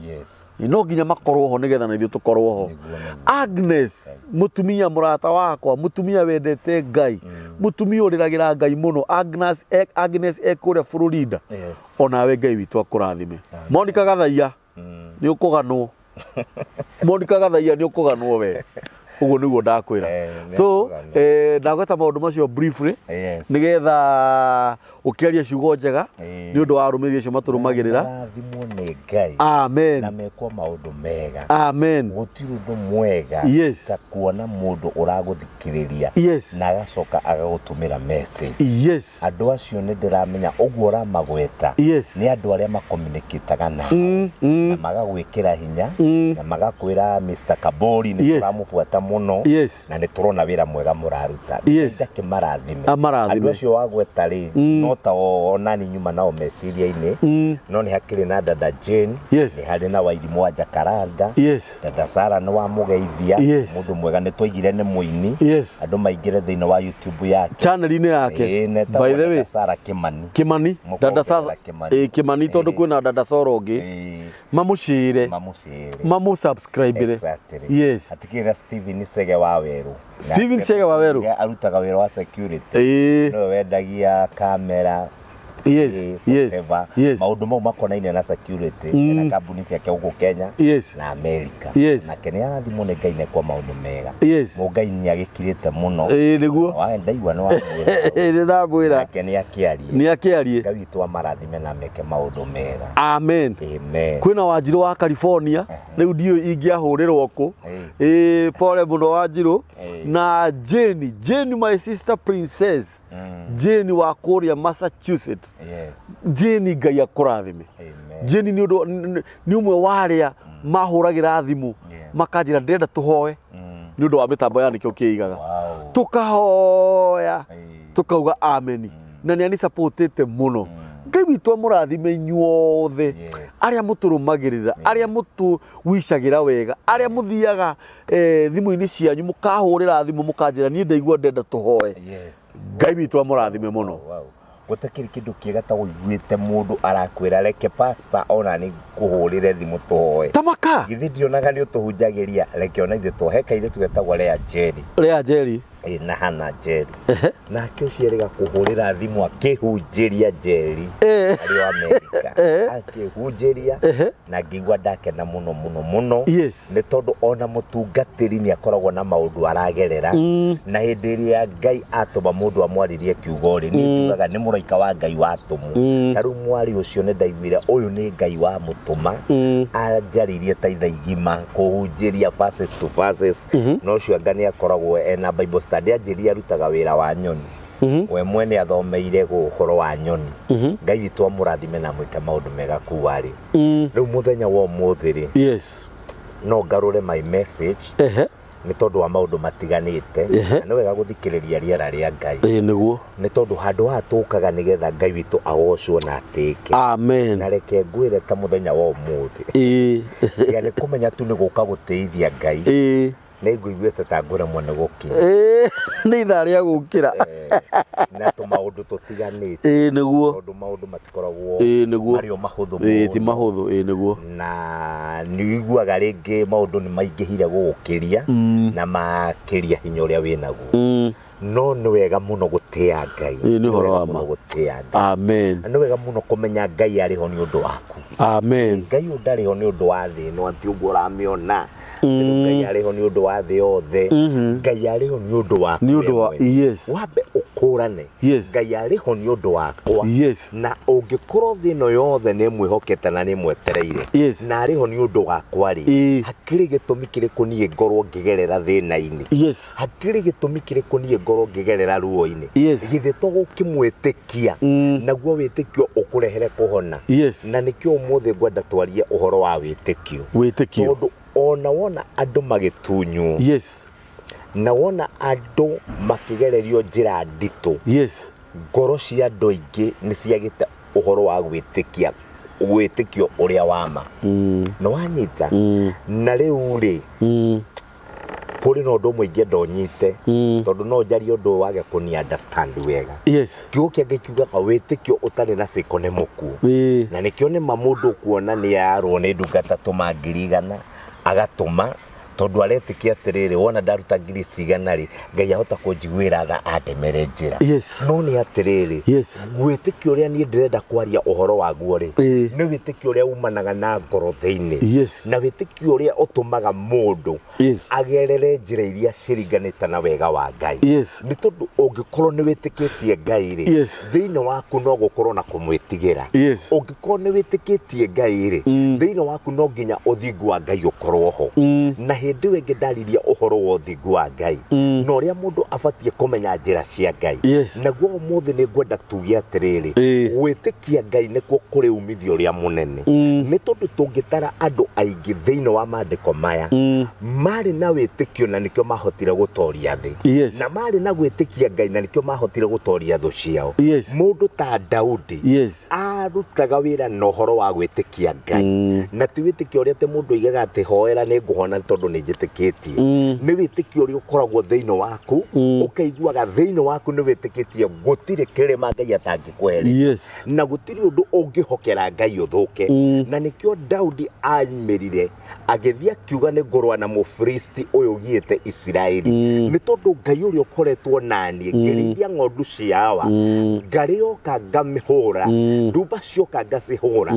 No nginya makorwo ho nĩgetha na ithuĩ tũkorwo ho. Nĩguo, nĩguo. Agnes, mũtumia mũrata wakwa, mũtumia wendete Ngai, mũtumia ũrĩragĩra Ngai mũno, Agnes, Agnes e kũrĩa Florida. Onawe Ngai witũ akũrathime. Monica Gathaiya, nĩ ũkũganwo. Monica Gathaiya, nĩ ũkũganwo we, ũguo nĩguo ndakwĩra. Nĩ So ũkũganwo. Ndagweta maũndũ macio briefly nĩgetha ũkĩaria ciugo njega nĩ ũndũ wa arũmĩrĩri acio matũrũmagĩrĩra. Marathimwo nĩ Ngai Amen. na mekwo maũndũ mega. Amen. Gũtirĩ ũndũ mwega ta kuona mũndũ ũragũthikĩrĩria na agacoka agagũtũmĩra message. Andũ acio nĩ ndĩramenya ũguo ũramagweta nĩ andũ arĩa makomunicataga nao na magagwĩkĩra hinya na magakwĩra, "Mr. Kabori, nĩ tũramũbuata mũno na nĩ tũrona wĩra mwega mũraruta." Ndakĩmarathime. Amarathime. Andũ acio wagweta rĩ, no ta onani nyuma nao meciria-inĩ, no nĩ hakĩrĩ na dada Jane, nĩ harĩ na Wairimũ wa Jacaranda, dada Sara nĩ wamũgeithia. Mũndũ mwega, nĩ twaigire nĩ mũini. Andũ maingĩre thĩinĩ wa YouTube yake, channel-inĩ yake. Ĩĩ, netagwo By the way, dada Sara Kimani. Kimani, dada Mũkongerera Sara. Kimani. Ĩ Kimani, tondũ kwĩna dada Sara ũngĩ. Mamũcĩre, mamũcĩre, mamũ-subscribe-ire. Hatikĩrĩ na Steven Sege wa Werũ. Steven Sege wa Werũ. Ũrĩa arutaga wĩra wa security, nĩwe wendagia kamera, whatever. Maũndũ mau makonainie na security, na kambuni ciake gũkũ Kenya na America. Nake nĩ arathimwo nĩ Ngai nekwo maũndũ mega. Mũngai nĩ agĩkirĩte mũno. Ĩĩ, nĩguo. Ndaigua nĩ wamwĩra. Nĩ ndamwĩra. Nake nĩ akĩarie. Nĩ akĩarie. Ngai witũ amarathime na meke maũndũ mega. Amen. Amen. Kwĩna Wanjirũ wa California, rĩu ndiũĩ ingĩahũrĩrwo kũ. Ĩĩ, pole mũno Wanjirũ. Na Jane, Jane, my sister princess, Jane wa kũrĩa Massachusetts. Jane, Ngai akũrathime. Amen. Jane nĩ ũndũ nĩ ũmwe wa arĩa mahũragĩra thimũ makanjĩra ndĩrenda tũhoe nĩ ũndũ wa mĩtambo ya nĩkĩo kĩigaga. Tũkahoya, tũkauga ameni, na nĩ anisapotĩte mũno. Ngai witũ amũrathime inyuothe arĩa mũtũrũmagĩrĩra, arĩa mũtũwicagĩra wega, arĩa mũthiaga thimũ-inĩ cianyu mũkahũrĩra thimũ mũkanjĩra niĩ ndaigua ndenda tũhoe. Ngai witũ amũrathime mũno. Wow. Gũtakĩrĩ kĩndũ kĩega ta ũiguĩte mũndũ arakwĩra, "Reke pastor ona nĩ kũhũrĩre thimũ tũhoe." Tamaka. Githĩ ndionaga nĩ ũtũhunjagĩria, reke ona ithuĩ tũhe. Kairĩtu getagwo Lea Njeri. Rĩa Njeri. Ĩ, na Hana Njeri, nake ũcio erĩga kũhũrĩra thimũ akĩhunjĩria Njeri arĩ o Amerika, akĩhunjĩria, na ngĩigua ndakena mũno mũno mũno, nĩ tondũ ona mũtungatĩri nĩ akoragwo na maũndũ aragerera, na hĩndĩ ĩrĩa Ngai atũma mũndũ amwarĩrie kiugo rĩ, niĩ njugaga nĩ mũraika wa Ngai watũmwo. Ta rĩu mwarĩ ũcio nĩ ndaiguire ũyũ nĩ Ngai wamũtũma, anjarĩirie ta ithaa igima kũhunjĩria verses to verses. Na ũcio anga nĩ akoragwo ena Bible study, anjĩria arutaga wĩra wa nyoni. We mwene athomeire ũhoro wa nyoni. Ngai witũ amũrathime na amwĩke maũndũ mega kũu arĩ. Rĩu mũthenya wa ũmũthĩ rĩ, no ngarũre my message nĩ tondũ wa maũndũ matiganĩte. Na nĩ wega gũthikĩrĩria rĩera rĩa Ngai, Ĩĩ, nĩguo. Nĩ tondũ handũ haha tũkaga nĩgetha Ngai witũ agocwo na atĩke. Amen. Na reke ngwĩre, ta mũthenya wa ũmũthĩ, tiga nĩ kũmenya tu nĩ gũka gũtĩithia Ngai. Nĩ ngũiguĩte ta ngũremwo nĩ gũkinya. Ĩĩ, nĩ ithaa rĩa gũkĩra. Na tũmaũndũ tũtiganĩte. Ĩĩ nĩguo. Tondũ maũndũ matikoragwo Ĩĩ nĩguo. marĩ o mahũthũ Ĩĩ ti mũno. mahũthũ. Ĩĩ nĩguo. Na nĩ ũiguaga rĩngĩ maũndũ nĩ maingĩhire gũgũkĩria na makĩria hinya ũrĩa wĩnaguo. No nĩ wega mũno gũtĩa Ngai. Ĩĩ nĩ ũhoro wega wa ma. mũno gũtĩa Ngai. Amen. Nĩ wega mũno kũmenya Ngai arĩ ho nĩ ũndũ waku. Amen. Ngai ũyũ ndarĩ ho nĩ ũndũ wa thĩ ĩno atĩ ũguo ũramĩona. Ngai arĩ ho nĩ ũndũ wa thĩ yothe. Ngai arĩ ho nĩ ũndũ waku. Nĩ ũndũ we wa mwene. yes. Wambe ũkũrane. Yes. Ngai arĩ ho nĩ ũndũ wakwa. Yes. Na ũngĩkorwo thĩ ĩno yothe nĩ ĩmwĩhokete na nĩ ĩmwetereire. Yes. Na arĩ ho nĩ ũndũ wakwa rĩ. Ĩĩ. Hakĩrĩ gĩtũmi kĩrĩkũ niĩ ngorwo ngĩgerera thĩna-inĩ? Yes. Hakĩrĩ gĩtũmi kĩrĩkũ niĩ ngorwo ngĩgerera ruo-inĩ? Yes. Githĩ to gũkĩmwĩtĩkia? Naguo wĩtĩkio ũkũrehere kũhona. Yes. Na nĩkĩo ũmũthĩ ngwenda twarie ũhoro wa wĩtĩkio. Wĩtĩkio. Tondũ ona wona andũ magĩtunywo. Yes. Na wona andũ makĩgererio njĩra nditũ. Yes. Ngoro cia andũ aingĩ nĩ ciagĩte ũhoro wa gwĩtĩkia wĩtĩkio ũrĩa wa ma. Nĩ wanyita? Na rĩu rĩ, kũrĩ na ũndũ ũmwe ingĩenda ũnyite, tondũ no njarie ũndũ wage kũni understand wega. Yes. Kiugo kĩa Ngai kiugaga wĩtĩkio ũtarĩ na ciĩko nĩ mũkuũ. Ĩĩ. Na nĩkĩo nĩ ma mũndũ ũkuona nĩ arwo nĩ ndungata tũma 100,000 agatũma tondũ aretĩkia atĩrĩrĩ, wona ndaruta 100,000 rĩ, Ngai ahota kũnjiguĩra tha andemere njĩra. Yes. No nĩ atĩrĩrĩ, Yes. wĩtĩkio ũrĩa niĩ ndĩrenda kwaria ũhoro waguo rĩ, Ĩĩ. nĩ wĩtĩkio ũrĩa umanaga na ngoro thĩinĩ. Yes. Na wĩtĩkio ũrĩa ũtũmaga mũndũ Yes. agerere njĩra iria ciringanĩte na wega wa Ngai. Yes. Nĩ tondũ ũngĩkorwo nĩ wĩtĩkĩtie Ngai rĩ, Yes. thĩinĩ waku no gũkorwo na kũmwĩtigĩra. Yes. Ũngĩkorwo nĩ wĩtĩkĩtie Ngai rĩ, thĩinĩ waku no nginya ũthingu wa Ngai ũkorwo ho. Na hĩndĩ ĩyo ĩngĩ ndaririe ũhoro wa ũthingu wa Ngai na ũrĩa mũndũ abatiĩ kũmenya njĩra cia Ngai. Yes. Naguo ũmũthĩ nĩ ngwenda tuge atĩrĩrĩ, Ĩĩ. gwĩtĩkia Ngai nĩkuo kũrĩ umithio ũrĩa mũnene. Nĩ tondũ tũngĩtara andũ aingĩ thĩinĩ wa maandĩko maya marĩ na wĩtĩkio na nĩkĩo mahotire gũtoria thĩ. Yes. Na marĩ na gwĩtĩkia Ngai na nĩkĩo mahotire gũtoria thũ ciao. Yes. Mũndũ ta Daudi Yes. arutaga wĩra na ũhoro wa gwĩtĩkia Ngai. Na ti wĩtĩkio ũrĩa atĩ mũndũ oigaga atĩ hoera nĩ ngũhona tondũ nĩ njĩtĩkĩtie. Nĩ wĩtĩkio ũrĩa ũkoragwo thĩinĩ waku, ũkaiguaga thĩinĩ waku nĩ wĩtĩkĩtie gũtirĩ kĩrĩma Ngai atangĩkweheria. Yes. Na gũtirĩ ũndũ ũngĩhokera Ngai ũthũke. Na nĩkĩo Daudi aimĩrire agĩthiĩ akiuga nĩ ngũrũa na Mũfilisti ũyũ ũgiĩte Isiraeli. Nĩ tondũ Ngai ũrĩa ũkoretwo naniĩ ngĩrĩithia ng'ondu cia awa, ngarĩ yoka ngamĩhũra, ndumba cioka ngacihũra,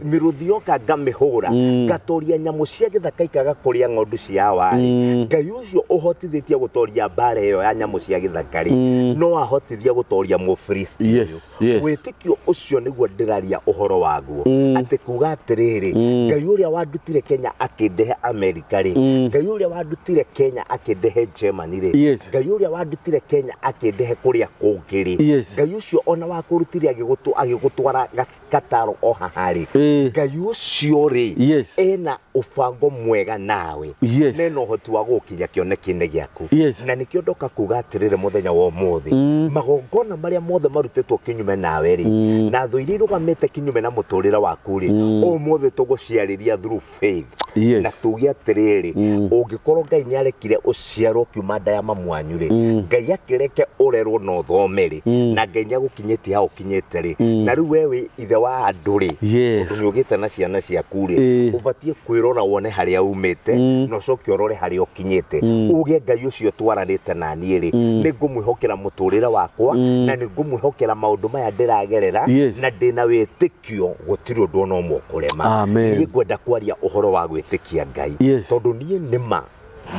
mĩrũthi yoka ngamĩhũra, ngatoria nyamũ cia gĩthaka ikaga kũrĩa ng'ondu cia awa rĩ, Ngai ũcio ũhotithĩtie gũtoria mbara ĩyo ya nyamũ cia gĩthaka rĩ, no ahotithie gũtoria Mũfilisti ũyũ. Yes, yes. Wĩtĩkio ũcio nĩguo ndĩraria ũhoro waguo. Atĩ kuga atĩrĩrĩ, Ngai ũrĩa wandutire Kenya akĩndehe Amerika rĩ, Ngai ũrĩa wandutire Kenya akĩndehe Germany rĩ, Yes. Ngai ũrĩa wandutire Kenya akĩndehe kũrĩa kũngĩ rĩ, Yes. Ngai ũcio ona wakũrutire agĩgũtwara Kataro o haha rĩ, Ĩĩ. Ngai ũcio rĩ, Yes. ena ũbango mwega nawe. Yes. Na ena ũhoti wa gũgũkinyia kĩoneki-inĩ gĩaku. Yes. Na nĩkĩo ndoka kuga atĩrĩrĩ mũthenya wa ũmũthĩ, magongona marĩa mothe marutĩtwo kinyume nawe rĩ, na thũ iria irũgamĩte kinyume na mũtũrĩre waku rĩ, ũmũthĩ tũgũciarĩria through faith. Yes. Na tuge atĩrĩrĩ, ũngĩkorwo Ngai nĩ arekire ũciarwo kiuma nda ya mamu wanyu rĩ, Ngai akĩreke ũrerwo na ũthome rĩ, na Ngai nĩ agũkinyĩtie hau ũkinyĩte rĩ, na rĩu we wĩ ithe wa andũ rĩ, Yes. tondũ nĩ ũgĩte na ciana ciaku rĩ, Ĩĩ. ũbatiĩ kwĩrora wone harĩa umĩte, na ũcoke ũrore harĩa ũkinyĩte. Uge Ngai ũcio twaranĩte na niĩ rĩ, nĩ ngũmwĩhokera mũtũrĩre wakwa, na nĩ ngũmwĩhokera maũndũ maya ndĩragerera, Yes. na ndĩna wĩtĩkio gũtirĩ ũndũ ona ũmwe ũkũrema. Amen. Niĩ ngwenda kwaria ũhoro wa gwĩtĩkia Ngai. Yes. Tondũ niĩ nĩma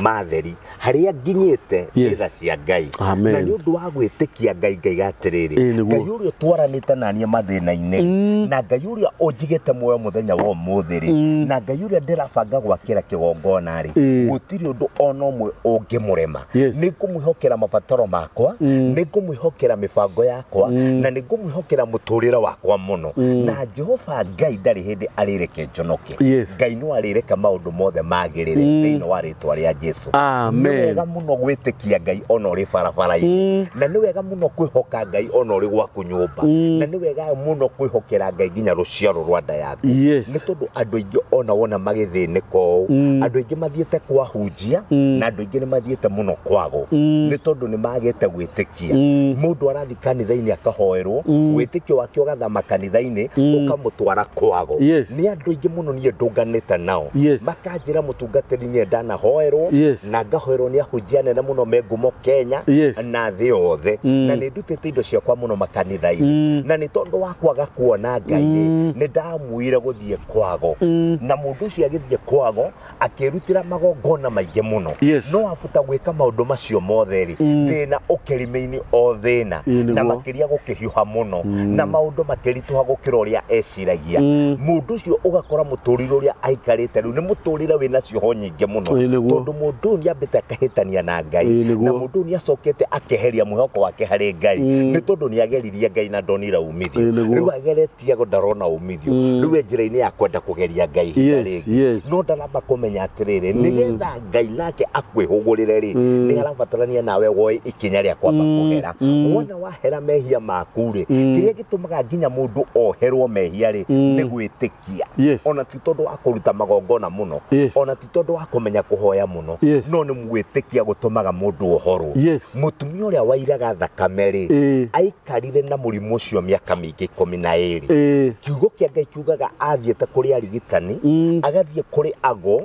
matheri harĩa nginyĩte Yes. nĩ tha cia Ngai. Amen. Na nĩ ũndũ wa gwĩtĩkia Ngai ngaiga atĩrĩrĩ, Ĩĩ, nĩguo. Ngai ũrĩa ũtwaranĩte na niĩ mathĩna-inĩ, na Ngai ũrĩa ũnjigĩte muoyo mũthenya wa ũmũthĩ rĩ, na Ngai ũrĩa ndĩrabanga gwakĩra kĩgongona rĩ, Ĩĩ. gũtirĩ ũndũ ona ũmwe ũngĩmũrema. Yes. Nĩ ngũmwĩhokera mabataro makwa, nĩ ngũmwĩhokera mĩbango yakwa, na nĩ ngũmwĩhokera mũtũrĩre wakwa mũno. Na Jehova Ngai ndarĩ hĩndĩ arĩreke njonoke. Yes. Ngai no arĩreka maũndũ mothe magĩrĩre thĩinĩ wa rĩtwa rĩa Jesu. Nĩ Amen. wega mũno gwĩtĩkia Ngai ona ũrĩ barabara-inĩ, na nĩ wega mũno kwĩhoka Ngai ona ũrĩ gwaku nyũmba, na nĩ wega mũno kwĩhokera Ngai nginya rũciaro rwa nda yaku. Nĩ tondũ andũ aingĩ ona wona magĩthĩnĩka ũũ, andũ aingĩ mathiĩte kwahunjia, na andũ aingĩ nĩ mathiĩte mũno kwago, nĩ tondũ nĩ magĩte gwĩtĩkia. Mũndũ arathiĩ kanitha-inĩ akahoerwo, wĩtĩkio wake ũgathama kanitha-inĩ, ũkamũtwara kwago. Nĩ andũ aingĩ mũno niĩ ndũnganĩte nao, makanjĩra mũtungatĩri niĩ ndanahoerwo, na ngahoerwo nĩ ahunjia nene mũno me ngumo Kenya, na thĩ yothe, na nĩ ndutĩte indo ciakwa mũno makanitha-inĩ, na nĩ tondũ wa kwaga kuona Ngai rĩ, nĩ ndamuire gũthiĩ kwago, na mũndũ ũcio agĩthiĩ kwago akĩrutĩra magongona maingĩ mũno. No abuta gwĩka maũndũ macio mothe rĩ, thĩna ũkĩrime-inĩ o thĩna, na makĩria gũkĩhiũha mũno, na maũndũ makĩritũha gũkĩra ũrĩa eciragia. Mũndũ ũcio ũgakora mũtũrĩre ũrĩa aikarĩte rĩu nĩ mũtũrĩre wĩna cioho nyingĩ mũno, tondũ mũndũ ũyũ nĩambĩte akahĩtania na Ngai, na mũndũ ũyũ nĩacokete akeheria mwĩhoko wake harĩ Ngai, nĩ tondũ nĩageririe Ngai na ndonire umithio. Rĩu ageretie ndarona umithio, rĩu e njĩra-inĩ ya kwenda kũgeria Ngai ihinda rĩngĩ. No ndaramba kũmenya atĩrĩrĩ, nĩgetha Ngai nake akwĩhũgũrĩre rĩ, nĩ harabatarania nawe woe ikinya rĩa kwamba kũhera. Wona wahera mehia maku rĩ, kĩrĩa gĩtũmaga nginya mũndũ oherwo mehia rĩ, nĩ gwĩtĩkia. Ona ti tondũ wa kũruta magongona mũno, ona ti tondũ wa kũmenya kũhoya mũno, no nĩ gwĩtĩkia gũtũmaga mũndũ ohorwo. Mũtumia ũrĩa wairaga thakame rĩ, aikarire na mũrimũ ũcio mĩaka mĩingĩ 12. Kiugo kĩa Ngai kiugaga athiĩte kũrĩ arigitani, agathiĩ kũrĩ ago,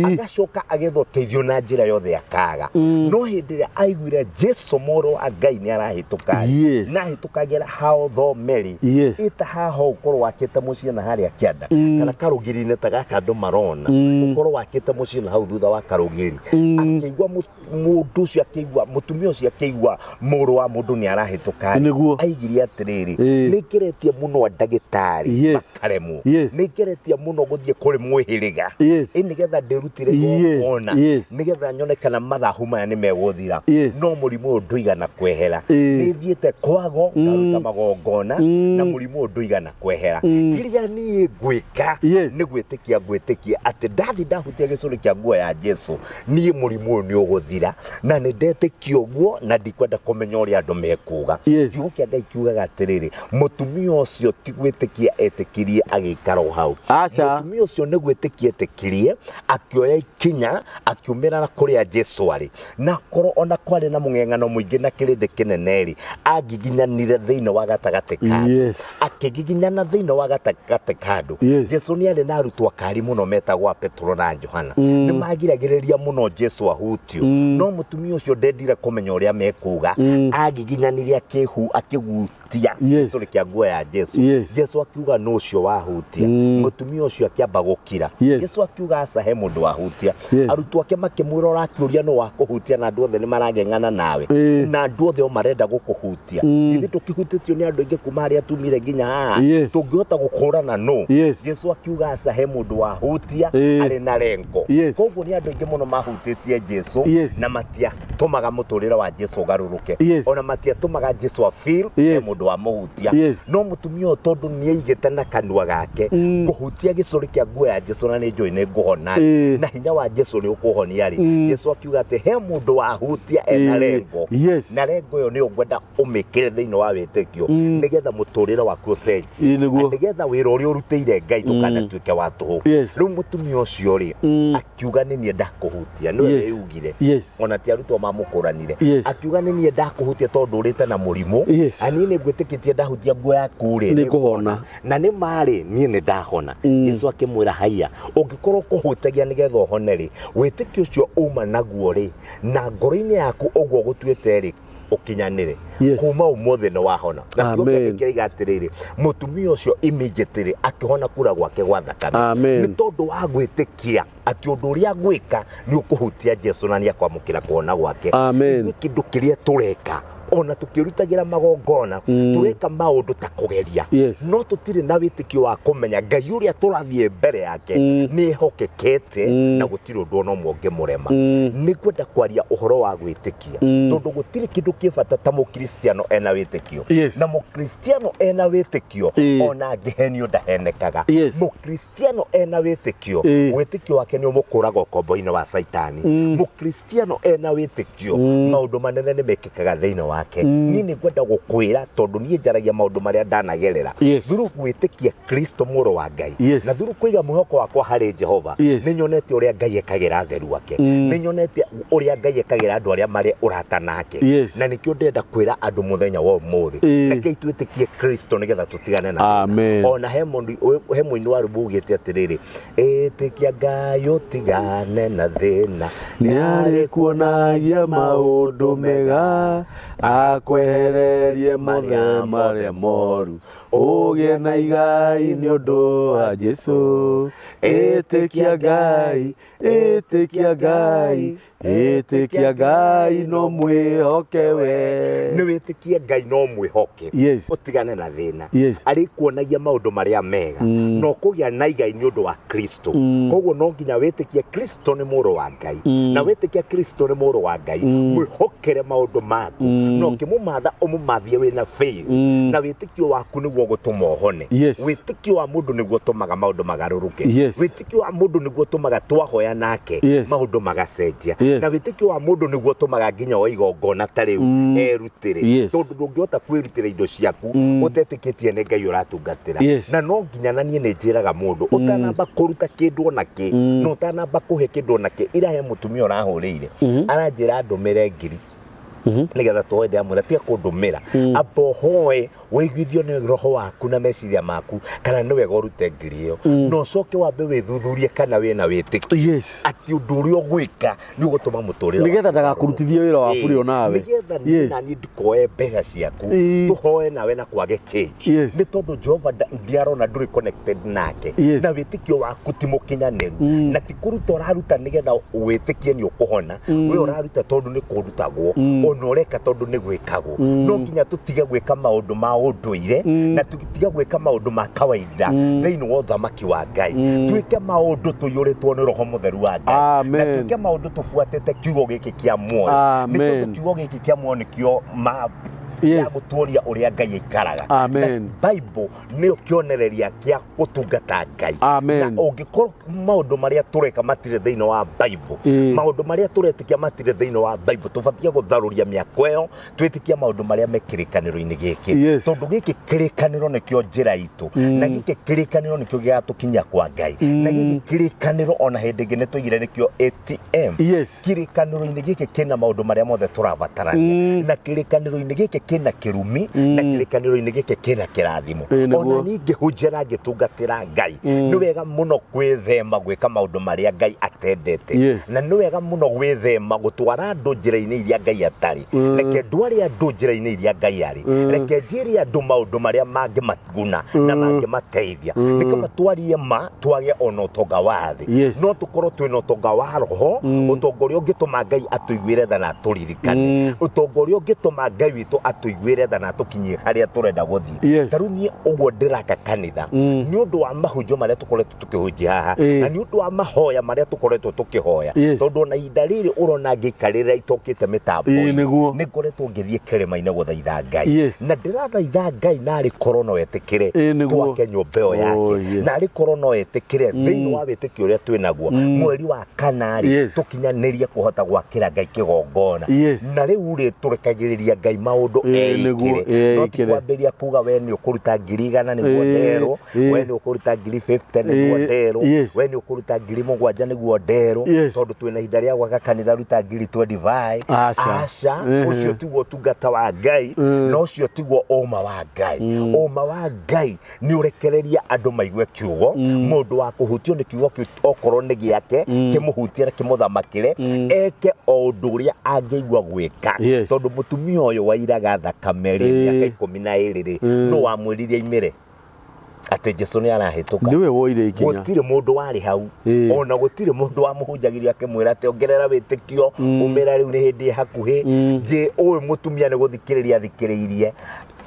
agacoka agetha ũteithio na njĩra yothe akaga. No hĩndĩ ĩrĩa aiguire Jesu mũrũ wa Ngai nĩ arahĩtũka, na ahĩtũkagĩra hao thomeri, ĩta haha ũkorwo wakĩte mũciĩ na harĩa kĩanda, kana karũgiri-inĩ ta gaka andũ marona, ũkorwo wakĩte mũciĩ na hau thutha wa karũgiri, akĩigua mũndũ ũcio akĩigua, mũtumia ũcio akĩigua mũrũ wa mũndũ nĩ arahĩtũka, aigire atĩrĩrĩ, nĩ ngeretie mũno ndagĩtarĩ, makaremwo, nĩ ngeretie mũno gũthiĩ kũrĩ mwĩhĩrĩga, ĩ nĩgetha ndĩrutĩre igongona, nĩgetha nyone kana mathahu maya nĩ megũthira, no mũrimũ ũyũ ndũigana kwehera. Nĩ thiĩte kwago ngaruta magongona, na mũrimũ ũyũ ndũigana kwehera. Kĩrĩa niĩ ngwĩka nĩ gwĩtĩkia ngwĩtĩkia atĩ ndathi ndahutia gĩcũrĩ kĩa nguo ya Jesu, niĩ mũrimũ ũyũ nĩ ũgũthira, na nĩ ndetĩkia ũguo, na ndikwenda kũmenya ũrĩa andũ mekuga. Kiugo kĩa Ngai kiugaga atĩrĩrĩ, mũtumia ũcio ti gwĩtĩkia etĩkirie agĩikara o hau. Mũtumia ũcio nĩ gwĩtĩkia etĩkirie, akĩoya ikinya, akiumĩra na kũrĩa Jesu arĩ. Na korwo ona kwarĩ na mũng'eng'ano mũingĩ na kĩrĩndĩ kĩnene rĩ, angiginyanire thĩinĩ wa gatagatĩ ka andũ. Akĩgiginyana thĩinĩ wa gatagatĩ ka andũ. Jesu nĩ arĩ na arutwo akari mũno metagwo a Petero na Johana. Nĩ magiragĩrĩria mũno Jesu ahutio. No mũtumia ũcio ndendire kũmenya ũrĩa mekuga. Agiginyanire akĩgutia gĩcũrĩ kĩa nguo ya Jesu. Jesu akiuga nũ ũcio wahutia. Mũtumia ũcio akĩamba gũkira. Jesu akiuga aca he mũndũ wahutia. Arutwo ake makĩmwĩra ũrakĩũria nũ wakũhutia na andũ othe nĩ marang'eng'ana nawe. Na andũ othe o marenda gũkũhutia. Ithuĩ tũkĩhutĩtio nĩ andũ aingĩ kuma harĩa tumire nginya haha. Tũngĩhota gũkũrana nũ? Jesu akiuga aca he mũndũ wahutia, arĩ na rengo. Koguo nĩ andũ aingĩ mũno mahutĩtie Jesu, na matiatũmaga mũtũrĩre wa Jesu ũgarũrũke. Ona matiatũmaga Jesu a feel he mũndũ wamũhutia. No mũtumia ũyũ tondũ nĩaigĩte na kanua gake, ngũhutia gĩcũrĩ kĩa nguo ya Jesu na nĩ njũĩ nĩ ngũhona, na hinya wa Jesu nĩ ũkũhonia rĩ. Jesu akiuga atĩ he mũndũ wahutia ena rengo. Na rengo ĩyo nĩyo ngwenda ũmĩkĩre thĩinĩ wa wĩtĩkio, nĩgetha mũtũrĩre waku ũcenjie. Na nĩgetha wĩra ũrĩa ũrutĩire Ngai ndũkanatuĩke wa tũhũ. Rĩu mũtumia ũcio rĩ, akiuga nĩ niĩ ndakũhutia, nĩwe wĩugire. Ona ti arutwo mamũkũranire. Akiuga nĩ niĩ ndakũhutia tondũ ũrĩte na mũrimũ. Na niĩ nĩ ngwĩtĩkĩtie ndahutia nguo yaku rĩ, nĩ ngũhona. Na nĩ marĩ niĩ nĩ ndahona. Jesu akĩmwĩra haiya, ũngĩkorwo kũhutagia nĩgetha ũhone rĩ, wĩtĩkio ũcio uma naguo rĩ, na ngoro-inĩ yaku ũguo gũtuĩte rĩ, ũkinyanĩre. Kuma ũmũthĩ nĩ wahona. Na kiugo kĩa Ngai kĩroiga atĩrĩrĩ, mũtumia ũcio immediately akĩhona kura gwake gwa thakame. Nĩ tondũ wa gwĩtĩkia atĩ ũndũ ũrĩa agwĩka nĩ ũkũhutia Jesu na nĩ akwamũkĩra kũhona gwake. Ithuĩ kĩndũ kĩrĩa tũreka Ona tukirutagira magongona tureka maundu ta kugeria. No tutire na witikio wa kumenya Ngai uria turathie mbere yake ni hokekete na gutiri undu ona umwe ungimurema. Ni kwenda kwaria uhoro wa gwitikia tondu gutiri kindu ki bata ta mukristiano ena witikio. Na mukristiano ena witikio ona angihenio ndahenekaga. Mukristiano ena witikio witikio wake ni umukuraga ukombo-ini wa Saitani. Mukristiano ena witikio maundu manene ni mekikaga thiini wake. Ni ni ngwenda gukwira tondu nie njaragia maundu maria ndanagerera through gwitikia Kristo muru wa Ngai na through kuiga mwihoko wakwa hari Jehova. Ni nyonete uria Ngai ekagira atheru ake, ni nyonete uria Ngai ekagira andu aria mari urata nake. Na nikio ndenda kwira andu muthenya wa umuthi reke twitikie Kristo nigetha tutigane na ona he mundu he muini wa rwimbo ugite atiriri, itikia Ngai utigane na thina ni kuonagia maundu mega akwehererie mothe maria moru ugie na igai ni undu wa Jesu. Itikia Ngai, itikia Ngai, itikia Ngai no mwihoke we. Ni witikie Ngai no mwihoke utigane na thina. Ari kuonagia maundu maria mega no kugia na igai ni undu wa Kristo. Koguo no nginya witikie Kristo ni muru wa Ngai na witikia Kristo ni muru wa Ngai mwihokere maundu maku no kimumatha umumathie wina faith na witikio waku niguo gutuma uhone. Witikio wa mundu niguo tumaga maundu magaruruke. Witikio wa mundu niguo tumaga twahoya nake maundu magacenjia. Na witikio wa mundu niguo tumaga nginya o igongona ta riu erutire tondu ndungihota kwirutira indo ciaku utetikitie ni Ngai uratungatira. Na no nginya na nie ni njiraga mundu utanamba kuruta kindu ona ki no utanamba kuhe kindu ona ki irahe mutumia urahurire aranjira ndumire ngiri nigetha tuoe ndamwira tiga kundumira amba hoe wĩiguithio nĩ roho waku na meciria maku kana nĩ wega ũrute ngiri ĩyo na ũcoke wambe wĩthuthurie kana wĩna wĩtĩkio atĩ ũndũ ũrĩa ũgwĩka nĩ ũgũtũma mũtũrĩre nigetha ndagakũrutithie wĩra wa bũrĩ onawe nigetha niĩ naniĩ ndikoe mbeca ciaku tũhoe nawe na kwage change nĩ tondũ Jehova ndiarona ndũrĩ connected nake na wĩtĩkio waku ti mũkinyanĩru na ti kũruta ũraruta nĩgetha wĩtĩkie nĩ ũkũhona we ũraruta tondũ nĩ kũrutagwo ona ũreka tondũ nĩ gwĩkagwo. No nginya tũtige gwĩka maũndũ ma ũndũire na tũtige gwĩka maũndũ ma kawaida thĩinĩ wa ũthamaki wa Ngai. Twĩke maũndũ tũiyũrĩtwo nĩ Roho Mũtheru wa Ngai na twĩke maũndũ tũbuatĩte kiugo gĩkĩ kĩa muoyo nĩ tondũ kiugo gĩkĩ kĩa muoyo nĩkĩo ya gũtuonia ũrĩa Ngai aikaraga. Bible nĩyo kĩonereria kĩa gũtungata Ngai. Na ũngĩkorwo maũndũ marĩa tũreka matirĩ thĩinĩ wa Bible, maũndũ marĩa tũretĩkia matirĩ thĩinĩ wa Bible, tũbatiĩ gũtharũria mĩako ĩyo twĩtĩkie maũndũ marĩa me kĩrĩkanĩro-inĩ gĩkĩ tondũ gĩkĩ kĩrĩkanĩro nĩkĩo njĩra itũ na gĩkĩ kĩrĩkanĩro nĩkĩo gĩgatũkinyia kwa Ngai na gĩkĩ kĩrĩkanĩro ona hĩndĩ ĩngĩ nĩtũigire nĩkĩo ATM. Kĩrĩkanĩro-inĩ gĩkĩ kĩna maũndũ marĩa mothe tũrabatarania na kĩrĩkanĩro-inĩ gĩkĩ kĩna kĩrumi na kĩrĩkanĩro-inĩ gĩkĩ kĩna kĩrathimo. Ona niĩ ngĩhunjia na ngĩtungatĩra Ngai nĩ wega mũno gwĩthema gwĩka maũndũ marĩa Ngai atendete na nĩ wega mũno gwĩthema gũtwara andũ njĩra-inĩ iria Ngai atarĩ. Reke ndware andũ njĩra-inĩ iria Ngai arĩ, reke njĩre andũ maũndũ marĩa mangĩmaguna na mangĩmateithia nĩ kaba twarie ma twage ona ũtonga wa thĩ no tũkorwo twĩna ũtonga wa roho, ũtonga ũrĩa ũngĩtũma Ngai atũiguĩre tha na atũririkane, ũtonga ũrĩa ũngĩtũma Ngai witũ atũiguĩre tha na atũkinyie harĩa tũrenda gũthiĩ. Ta rĩu niĩ ũguo ndĩraka kanitha nĩ ũndũ wa mahunjio marĩa tũkoretwo tũkĩhunjia haha na nĩ ũndũ wa mahoya marĩa tũkoretwo tũkĩhoya tondũ ona ihinda rĩrĩ ũrona ngĩikarĩra itokĩte mĩtambo-inĩ nĩ ngoretwo ngĩthiĩ kĩrĩma-inĩ gũthaitha Ngai na ndĩrathaitha Ngai narĩ korwo no etĩkĩre twake nyũmba ĩyo yake narĩ korwo no etĩkĩre thĩinĩ wa wĩtĩkio ũrĩa twĩnaguo mweri wa kana rĩ tũkinyanĩrie kũhota gwakĩra Ngai kĩgongona na rĩu rĩ tũrekagĩrĩria Ngai maũndũ eikire no ti kwambĩrĩria kuga we nĩ ũkũruta 100,000 nĩguo nderwo, we nĩ ũkũruta 50,000 nĩguo nderwo, we nĩ ũkũruta 7,000 nĩguo nderwo tondũ twĩna ihinda rĩa gwaka kanitha ruta 25,000. Aca, ũcio tiguo ũtungata wa Ngai na ũcio tiguo ũma wa Ngai. Ũma wa Ngai nĩ ũrekereria andũ maigue kiugo, mũndũ wa kũhutio nĩ kiugo kĩu okorwo nĩ gĩake kĩmũhutie na kĩmũthamakĩre eke o ũndũ ũrĩa angĩigua gwĩka tondũ mũtumia ũyũ wairaga thakame rĩ mĩaka 12 rĩ no wamwĩrire aimĩre. Atĩ Jesu nĩ arahĩtũka. Nĩwe woire ikinya. Gũtirĩ mũndũ warĩ hau. Ona gũtirĩ mũndũ wamũhunjagĩria akĩmwĩra atĩ ongerera wĩtĩkio, umĩra rĩu nĩ hĩndĩ ĩ hakuhĩ. Nje ũyũ mũtumia nĩ gũthikĩrĩria athikĩrĩirie.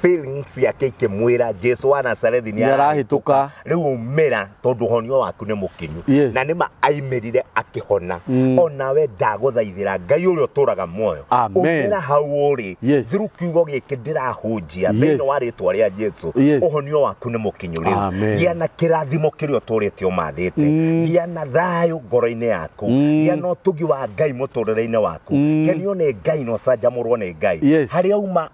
Feelings ciake ikĩmwĩra Jesu wa Nazarethi nĩ arahĩtũka. Rĩu umĩra tondũ ũhonio waku nĩ mũkinyu. Na nĩma aimĩrire akĩhona. Onawe ndagũthaithĩra Ngai ũrĩa ũtũraga muoyo. Umĩra hau ũrĩ. Through kiugo gĩkĩ ndĩrahunjia thĩinĩ wa rĩtwa rĩa Jesu. Ũhonio waku nĩ mũkinyu rĩu. Gĩa na kĩrathimo kĩrĩa ũtũrĩte ũmathĩte. Gĩa na thayũ ngoro-inĩ yaku. Gĩa na ũtugi wa Ngai mũtũrĩre-inĩ waku. Kenio nĩ Ngai na ũcanjamũrwo nĩ Ngai. Harĩa uma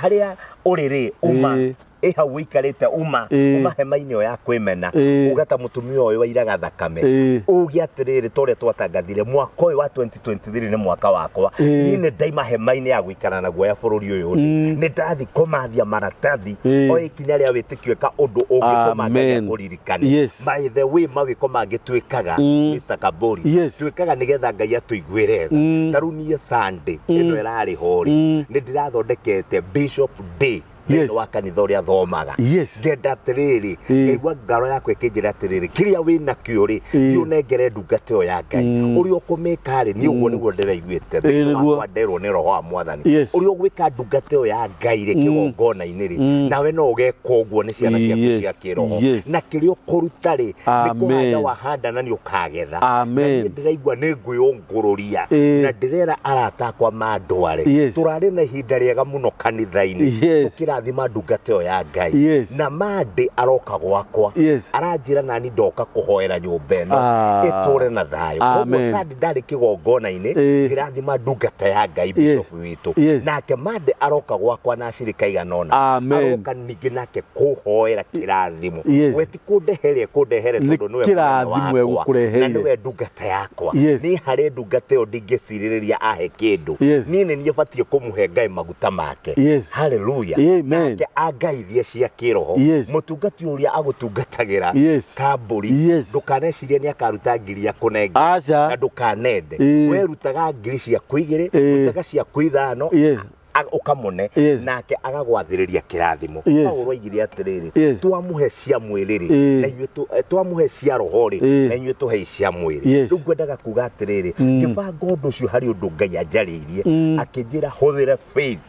harĩa ũrĩ rĩ uma ĩ hau ũikarĩte uma uma hema-inĩ ĩyo ya kwĩmena uga ta mũtumia ũyũ wairaga thakame uge atĩrĩrĩ ta ũrĩa twatangathire mwaka ũyũ wa 2023 nĩ mwaka wakwa. Niĩ nĩ ndaima hema-inĩ ya gũikara na guoya bũrũri ũyũ ndĩ. Nĩ ndathi kũmathia maratathi o ikinya rĩa wĩtĩkio ĩka ũndũ ũngĩtũma Ngai akũririkane. By the way mawĩko mangĩ twĩkaga Mr. Kabori twĩkaga nĩgetha Ngai atũiguĩre tha. Ta rĩu niĩ Sunday ĩno ĩrarĩ ho rĩ nĩ ndĩrathondekete Bishop Day thĩinĩ wa kanitha ũrĩa thomaga. Ngenda atĩrĩrĩ ngaigua ngoro yakwa ĩkĩnjĩra atĩrĩrĩ kĩrĩa wĩnakĩo rĩ ũnengere ndungata ĩyo ya Ngai. Ũrĩa ũkũmĩka rĩ niĩ ũguo nĩguo ndĩraiguĩte thĩinĩ wakwa nderwo nĩ roho wa Mwathani. Ũrĩa ũgwĩka ndungata ĩyo ya Ngai rĩ kĩgongona-inĩ rĩ nawe no ũgeka ũguo nĩ ciana ciaku cia kĩroho. Na kĩrĩa ũkũruta rĩ nĩ kũhanda wahanda na nĩ ũkagetha. Na niĩ ndĩraigua nĩ ngwĩyũngũrũria na ndĩrera arata akwa mandware. Tũrarĩ na ihinda rĩega mũno kanitha-inĩ tũkĩrathima ndungata ĩyo ya Ngai. Na Monday aroka gwakwa aranjĩra nani ndoka kũhoera nyũmba ĩno ĩtũre na thayũ. Koguo Sunday ndarĩ kĩgongona-inĩ ngĩrathima ndungata ya Ngai bishop witũ. Nake Monday aroka gwakwa na acirika igana ũna. Aroka ningĩ nake kũhoera kĩrathimo. We ti kũndehere kũndehere tondũ nĩwe kĩrathimo egũkũreheire na nĩwe ndungata yakwa. Niĩ harĩ ndungata ĩyo ndingĩcirĩrĩria ahe kĩndũ. Niĩ nĩ niĩ batiĩ kũmũhe Ngai maguta make. Hallelujah. Nake angaithie cia kĩroho. Mũtungati ũrĩa agũtungatagĩra Kambũri ndũkanecirie nĩ akaruta ngiri akũnengere na ndũkanende. We rutaga ngiri ciaku igĩrĩ, rutaga ciaku ithano ũkamũne nake agagwathĩrĩria kĩrathimo. Paulo oigire atĩrĩrĩ twamũhe cia mwĩrĩ rĩ na inyuĩ twamũhe cia roho rĩ na inyuĩ tũhe cia mwĩrĩ. Rĩu ngwendaga kuga atĩrĩrĩ ngĩbanga ũndũ ũcio harĩ ũndũ Ngai anjarĩirie akĩnjĩra hũthĩre faith.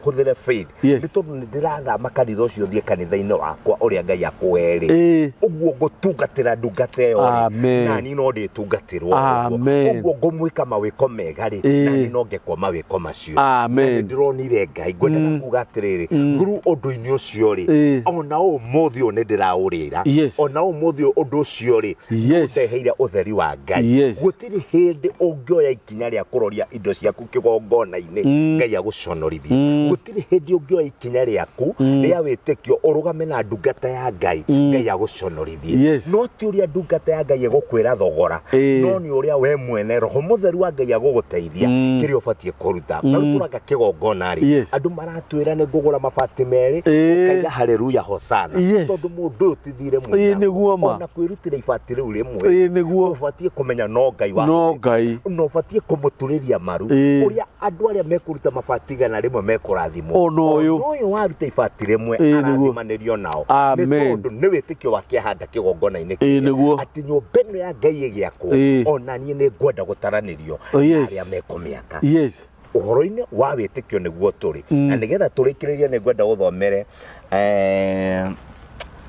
Hũthĩre faith. Nĩ tondũ nĩ ndĩrathama kanitha ũcio thiĩ kanitha-inĩ wakwa ũrĩa Ngai akũhe rĩ ũguo ngũtungatĩra ndungata ĩyo rĩ na niĩ no ndĩtungatĩrwo ũguo ngũmwĩka mawĩko mega rĩ na niĩ no ngekwo mawĩko macio. Na nĩ ndĩronire Ngai. Ngwendaga kuga atĩrĩrĩ through ũndũ-inĩ ũcio rĩ ona ũmũthĩ ũyũ nĩ ndĩraũrĩra ona ũmũthĩ ũndũ ũcio rĩ ndeheire ũtheri wa Ngai. Gũtirĩ hĩndĩ ũngĩoya ikinya rĩa kũroria indo ciaku kĩgongona-inĩ Ngai agũconorithie. Gũtirĩ hĩndĩ ũngĩoya ikinya rĩaku rĩa wĩtĩkio ũrũgame na ndungata ya Ngai Ngai agũconorithie. No ti ũrĩa ndungata ya Ngai ĩgũkwĩra thogora no nĩ ũrĩa we mwene roho mũtheru wa Ngai agũgũteithia kĩrĩa ũbatiĩ kũruta. Na rĩu tũranga kĩgongona rĩ andũ maratwĩra nĩ ngũgũra mabati merĩ ũkaiga haleluya hosana tondũ mũndũ ũyũ ti thirĩ mwĩnaguo. Ona kwĩrutĩra ibati rĩu rĩmwe ũbatiĩ kũmenya no Ngai wa no Ngai no ũbatiĩ kũmũturĩria maru ũrĩa andũ arĩa mekũruta mabati igana rĩmwe mekũrathimwo. Ona ũyũ waruta ibati rĩmwe arathimanĩrio nao nĩ tondũ nĩ wĩtĩkio wake ahanda kĩgongona-inĩ atĩ nyũmba ĩno ya Ngai ĩgĩakwo ona niĩ nĩ ngwenda gũtaranĩrio na arĩa mekũmĩaka. Ũhoro-inĩ wa wĩtĩkio nĩguo tũrĩ. Na nĩgetha tũrĩkĩrĩrie nĩ ngwenda gũthomere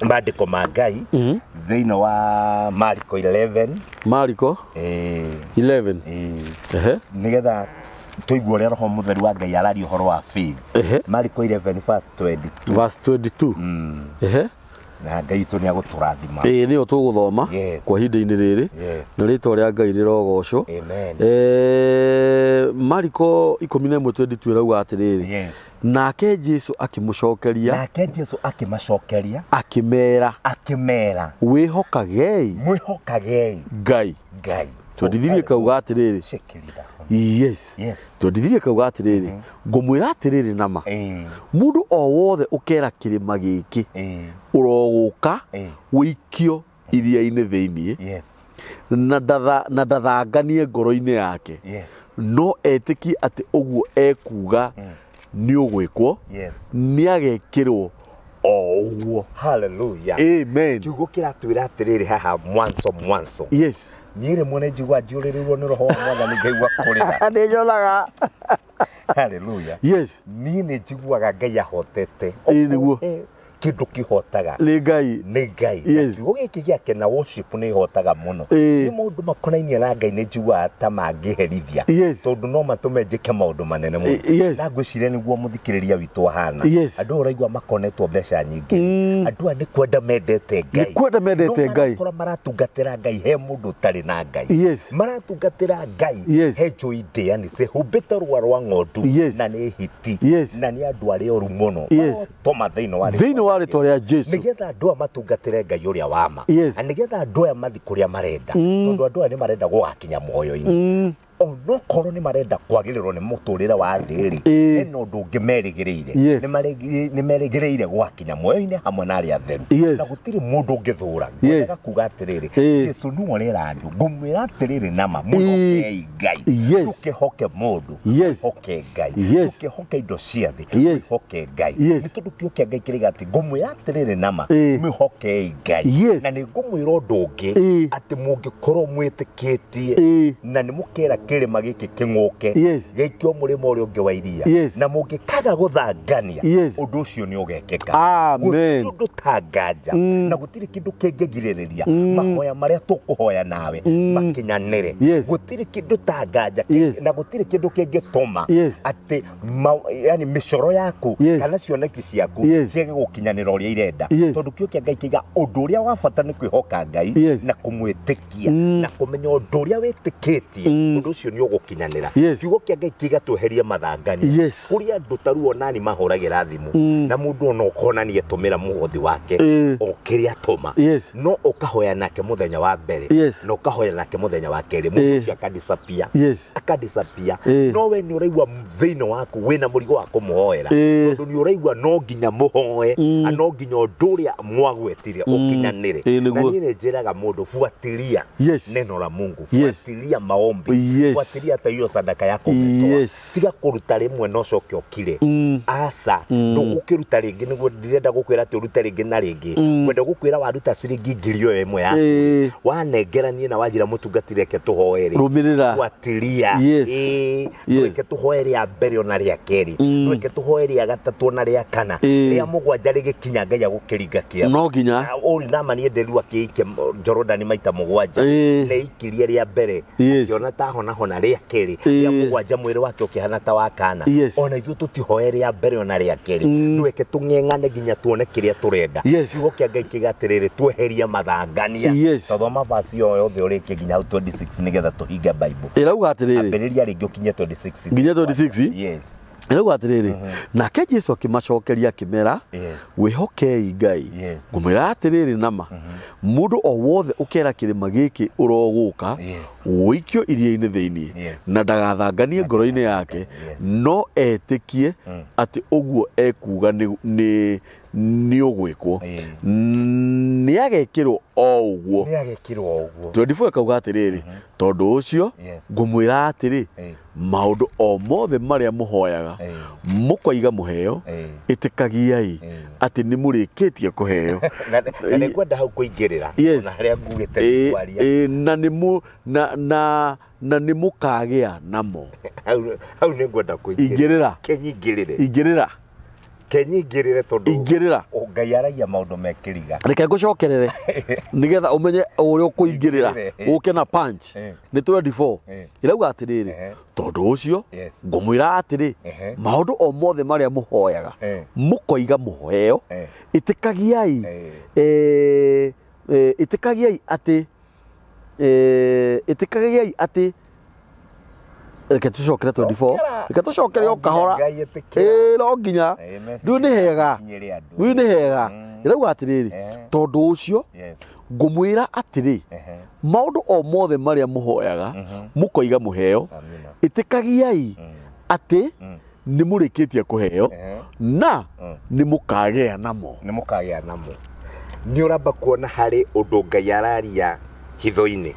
maandĩko ma Ngai thĩinĩ wa Mariko 11. Mariko 11 nĩgetha tũigue ũrĩa roho mũtheru wa Ngai araria ũhoro wa faith. Mariko 11 verse 22. Verse 22. Na Ngai witũ nĩ agũtũrathima. Nĩyo tũgũthoma kwa ihinda-inĩ rĩrĩ na rĩtwa rĩa Ngai rĩrogocwo. Mariko 11:22 ĩrauga atĩrĩrĩ nake Jesu akĩmũcokeria nake Jesu akĩmacokeria akĩmera wĩhokagei mwĩhokagei Ngai Ngai. Twendithirie kauga atĩrĩrĩ twendithirie kauga atĩrĩrĩ ngũmwĩra atĩrĩrĩ nama mũndũ o wothe ũkera kĩrĩma gĩkĩ ũrogũka wĩikio iria-inĩ thĩinĩ na ndathanganie ngoro-inĩ yake no etĩkie atĩ ũguo ekuga nĩ ũgwĩkwo nĩ agekĩrwo O ũguo. Hallelujah. Amen. Kiugo kĩratwĩra atĩrĩrĩ haha mwanzo mwanzo. Niĩ rĩmwe nĩ njiguaga njiyũrĩrĩirwo nĩ roho wa mwathani ngaigua kũrĩra. Nĩ nyonaga. Hallelujah. Niĩ nĩ njiguaga Ngai ahotete. Ĩĩ, nĩguo. Kĩndũ kĩhotaga Nĩ Ngai. Nĩ Ngai. Na kiugo gĩkĩ gĩake na worship nĩ ihotaga mũno. Nĩ maũndũ makonainie na Ngai nĩ njiguaga ta mangĩherithia. Tondũ no matũme njĩke maũndũ manene mũno. Na ngwĩciria nĩguo mũthikĩrĩria witũ ahana. Andũ aya ũraigua makonetwo mbeca nyingĩ. Andũ aya nĩ kwenda mendete Ngai. Nĩ kwenda mendete No Ngai. marakora maratungatĩra Ngai he mũndũ ũtarĩ na Ngai. Maratungatĩra Ngai he njũi ndĩani cihumbĩte rũa rwa ng'ondu. Na nĩ hiti. Na nĩ andũ arĩa oru mũno. Marotoma thĩinĩ wa Thĩinĩ wa rĩtwa rĩa Jesu. Nĩgetha andũ aya matungatĩre Ngai ũrĩa wa ma. Na nĩgetha andũ aya mathiĩ kũrĩa marenda. Tondũ andũ aya nĩ marenda gũgakinya muoyo-inĩ. Onokorwo nĩ marenda kwagĩrĩrwo nĩ mũtũrĩre wa thĩ rĩ, hena ũndũ ũngĩ merĩgĩrĩire. Nĩ merĩgĩrĩire gũgakinya muoyo-inĩ hamwe na arĩa atheru. Na gũtirĩ mũndũ ũngĩthũra. Ngwendaga kuga atĩrĩrĩ, Jesu nĩwe ũrera andũ. Ngũmwĩra atĩrĩrĩ nama, mwĩhokei Ngai. Ndũkehoke mũndũ, mwĩhoke Ngai. Ndũkehoke indo cia thĩ, mwĩhoke Ngai. Nĩ tondũ kiugo kĩa Ngai kĩraiga atĩ ngũmwĩra atĩrĩrĩ nama, mwĩhokei Ngai. Na nĩ ngũmwĩra ũndũ ũngĩ, atĩ mũngĩkorwo mwĩtĩkĩtie na nĩ mũkera kĩrĩma gĩkĩ kĩng'ũke, gĩikio mũrĩmo ũrĩa ũngĩ wa iria, na mũngĩkaga gũthangania, ũndũ ũcio nĩ ũgekĩka. Amen. Gũtirĩ ũndũ ta nganja, na gũtirĩ kĩndũ kĩngĩgirĩrĩria mahoya marĩa tũkũhoya nawe makinyanĩre. Gũtirĩ kĩndũ ta nganja, na gũtirĩ kĩndũ kĩngĩtũma atĩ yani mĩcoro yaku kana cioneki ciaku ciage gũkinyanĩra ũrĩa irenda. Tondũ kĩo kĩa Ngai kĩiga ũndũ ũrĩa wa bata nĩ kwĩhoka Ngai na kũmwĩtĩkia na kũmenya ũndũ ũrĩa wĩtĩkĩtie, ũndũ ũcio nĩ ũgũkinyanĩra. Kiugo kĩa Ngai kĩiga tweherie mathangania. Kũrĩ andũ ta ruo nani mahũragĩra thimũ na mũndũ ona ũkona nĩ etũmĩra mũhothi wake o kĩrĩa atũma, no ũkahoya nake mũthenya wa mbere na ũkahoya nake mũthenya wa kerĩ, mũndũ ũcio akadisappear. Akadisappear. No we nĩ ũraigua thĩinĩ waku wĩna mũrigo wa kũmũhoera, tondũ nĩ ũraigua no nginya mũhoe, na no nginya ũndũ ũrĩa mwagwetire ũkinyanĩre. Na niĩ nĩ njĩraga mũndũ, fuatilia neno la Mungu, fuatilia maombi, fuatilia hata hiyo sadaka yako umetoa. Tiga kũruta rĩmwe na ũcoke ũkire. Aca, ndũgũkĩruta rĩngĩ, nĩguo ndĩrenda gũkwĩra atĩ ũrute rĩngĩ na rĩngĩ. Ngwenda gũkwĩra waruta ciringi ngiri ĩyo ĩmwe yaku, wanengeranie na wanjĩra mũtungatĩri reke tũhoe rĩ. Rũmĩrĩra. Fuatilia. Reke tũhoe rĩa mbere ona rĩa kerĩ. Reke tũhoe rĩa gatatũ ona rĩa kana. Rĩa mũgwanja rĩgĩkinya Ngai agũkĩringa kĩama. No nginya. Ũri nama niĩ ndĩrua akĩikia Jorodani maita mũgwanja. Nĩaikirie rĩa mbere. Akĩona ta hona hona rĩa kerĩ. Rĩa mũgwanja mwĩrĩ wake ũkĩhana ta wa kana. Ona ithuĩ tũtihoe rĩa mbere ona rĩa kerĩ. Ndũreke tũng'eng'ane nginya tuone kĩrĩa tũrenda. Kiugo kĩa Ngai kĩga atĩrĩrĩ, tweherie mathangania. Tathoma verse ĩyo yothe ũrĩkie nginya hau 26 nĩgetha tũhinge Bible. Ĩrauga atĩrĩrĩ. Ambĩrĩria rĩngĩ ũkinye 26. Nginya 26? Ĩrauga atĩrĩrĩ, nake Jesu akĩmacokeria akĩmera, wĩhokei Ngai. Ngũmwĩra atĩrĩrĩ nama, mũndũ o wothe ũkera kĩrĩma gĩkĩ ũrogũka, ũikio iria-inĩ thĩinĩ, na ndagathanganie ngoro-inĩ yake, no etĩkie atĩ ũguo ekuuga nĩ ũgwĩkwo, nĩ agekĩrwo o ũguo. Nĩ agekĩrwo o ũguo. 24 ĩkauga atĩrĩrĩ, tondũ ũcio ngũmwĩra atĩrĩ, maũndũ o mothe marĩa mũhoyaga, mũkoiga mũheo, ĩtĩkagiai atĩ nĩ mũrĩkĩtie kũheo. Na nĩ ngwenda hau kũingĩrĩra, ona harĩa ngugĩte kwaria. Na nĩ mũkagĩa namo. Hau nĩ ngwenda kũingĩrĩra. Ingĩrĩra. Kenyingĩrĩre. Ingĩrĩra. Kenyingĩrĩre tondũ Ingĩrĩra. Ngai aragia maũndũ me kĩriga. Reke ngũcokerere nĩgetha ũmenye ũrĩa ũkũingĩrĩra, ũke na punch. Nĩ 24. Ĩrauga atĩrĩrĩ, tondũ ũcio ngũmwĩra atĩrĩ, maũndũ o mothe marĩa mũhoyaga, mũkoiga mũheo, ĩtĩkagiai, ĩtĩkagiai atĩ, ĩtĩkagiai atĩ, reke tũcokere 24. Cokera. Reke tũcokere o kahora. Ngai ĩtĩkĩra. No nginya. Message Rĩu nĩ hega. ĩkinyĩre andũ. Rĩu nĩ hega. Ĩrauga atĩrĩrĩ, tondũ ũcio ngũmwĩra atĩrĩ, maũndũ o mothe marĩa mũhoyaga, mũkoiga mũheo, ĩtĩkagiai atĩ nĩ mũrĩkĩtie kũheo, na nĩ mũkagĩa namo. Nĩ mũkagĩa namo. Nĩ ũramba kuona harĩ ũndũ Ngai araria hitho-inĩ.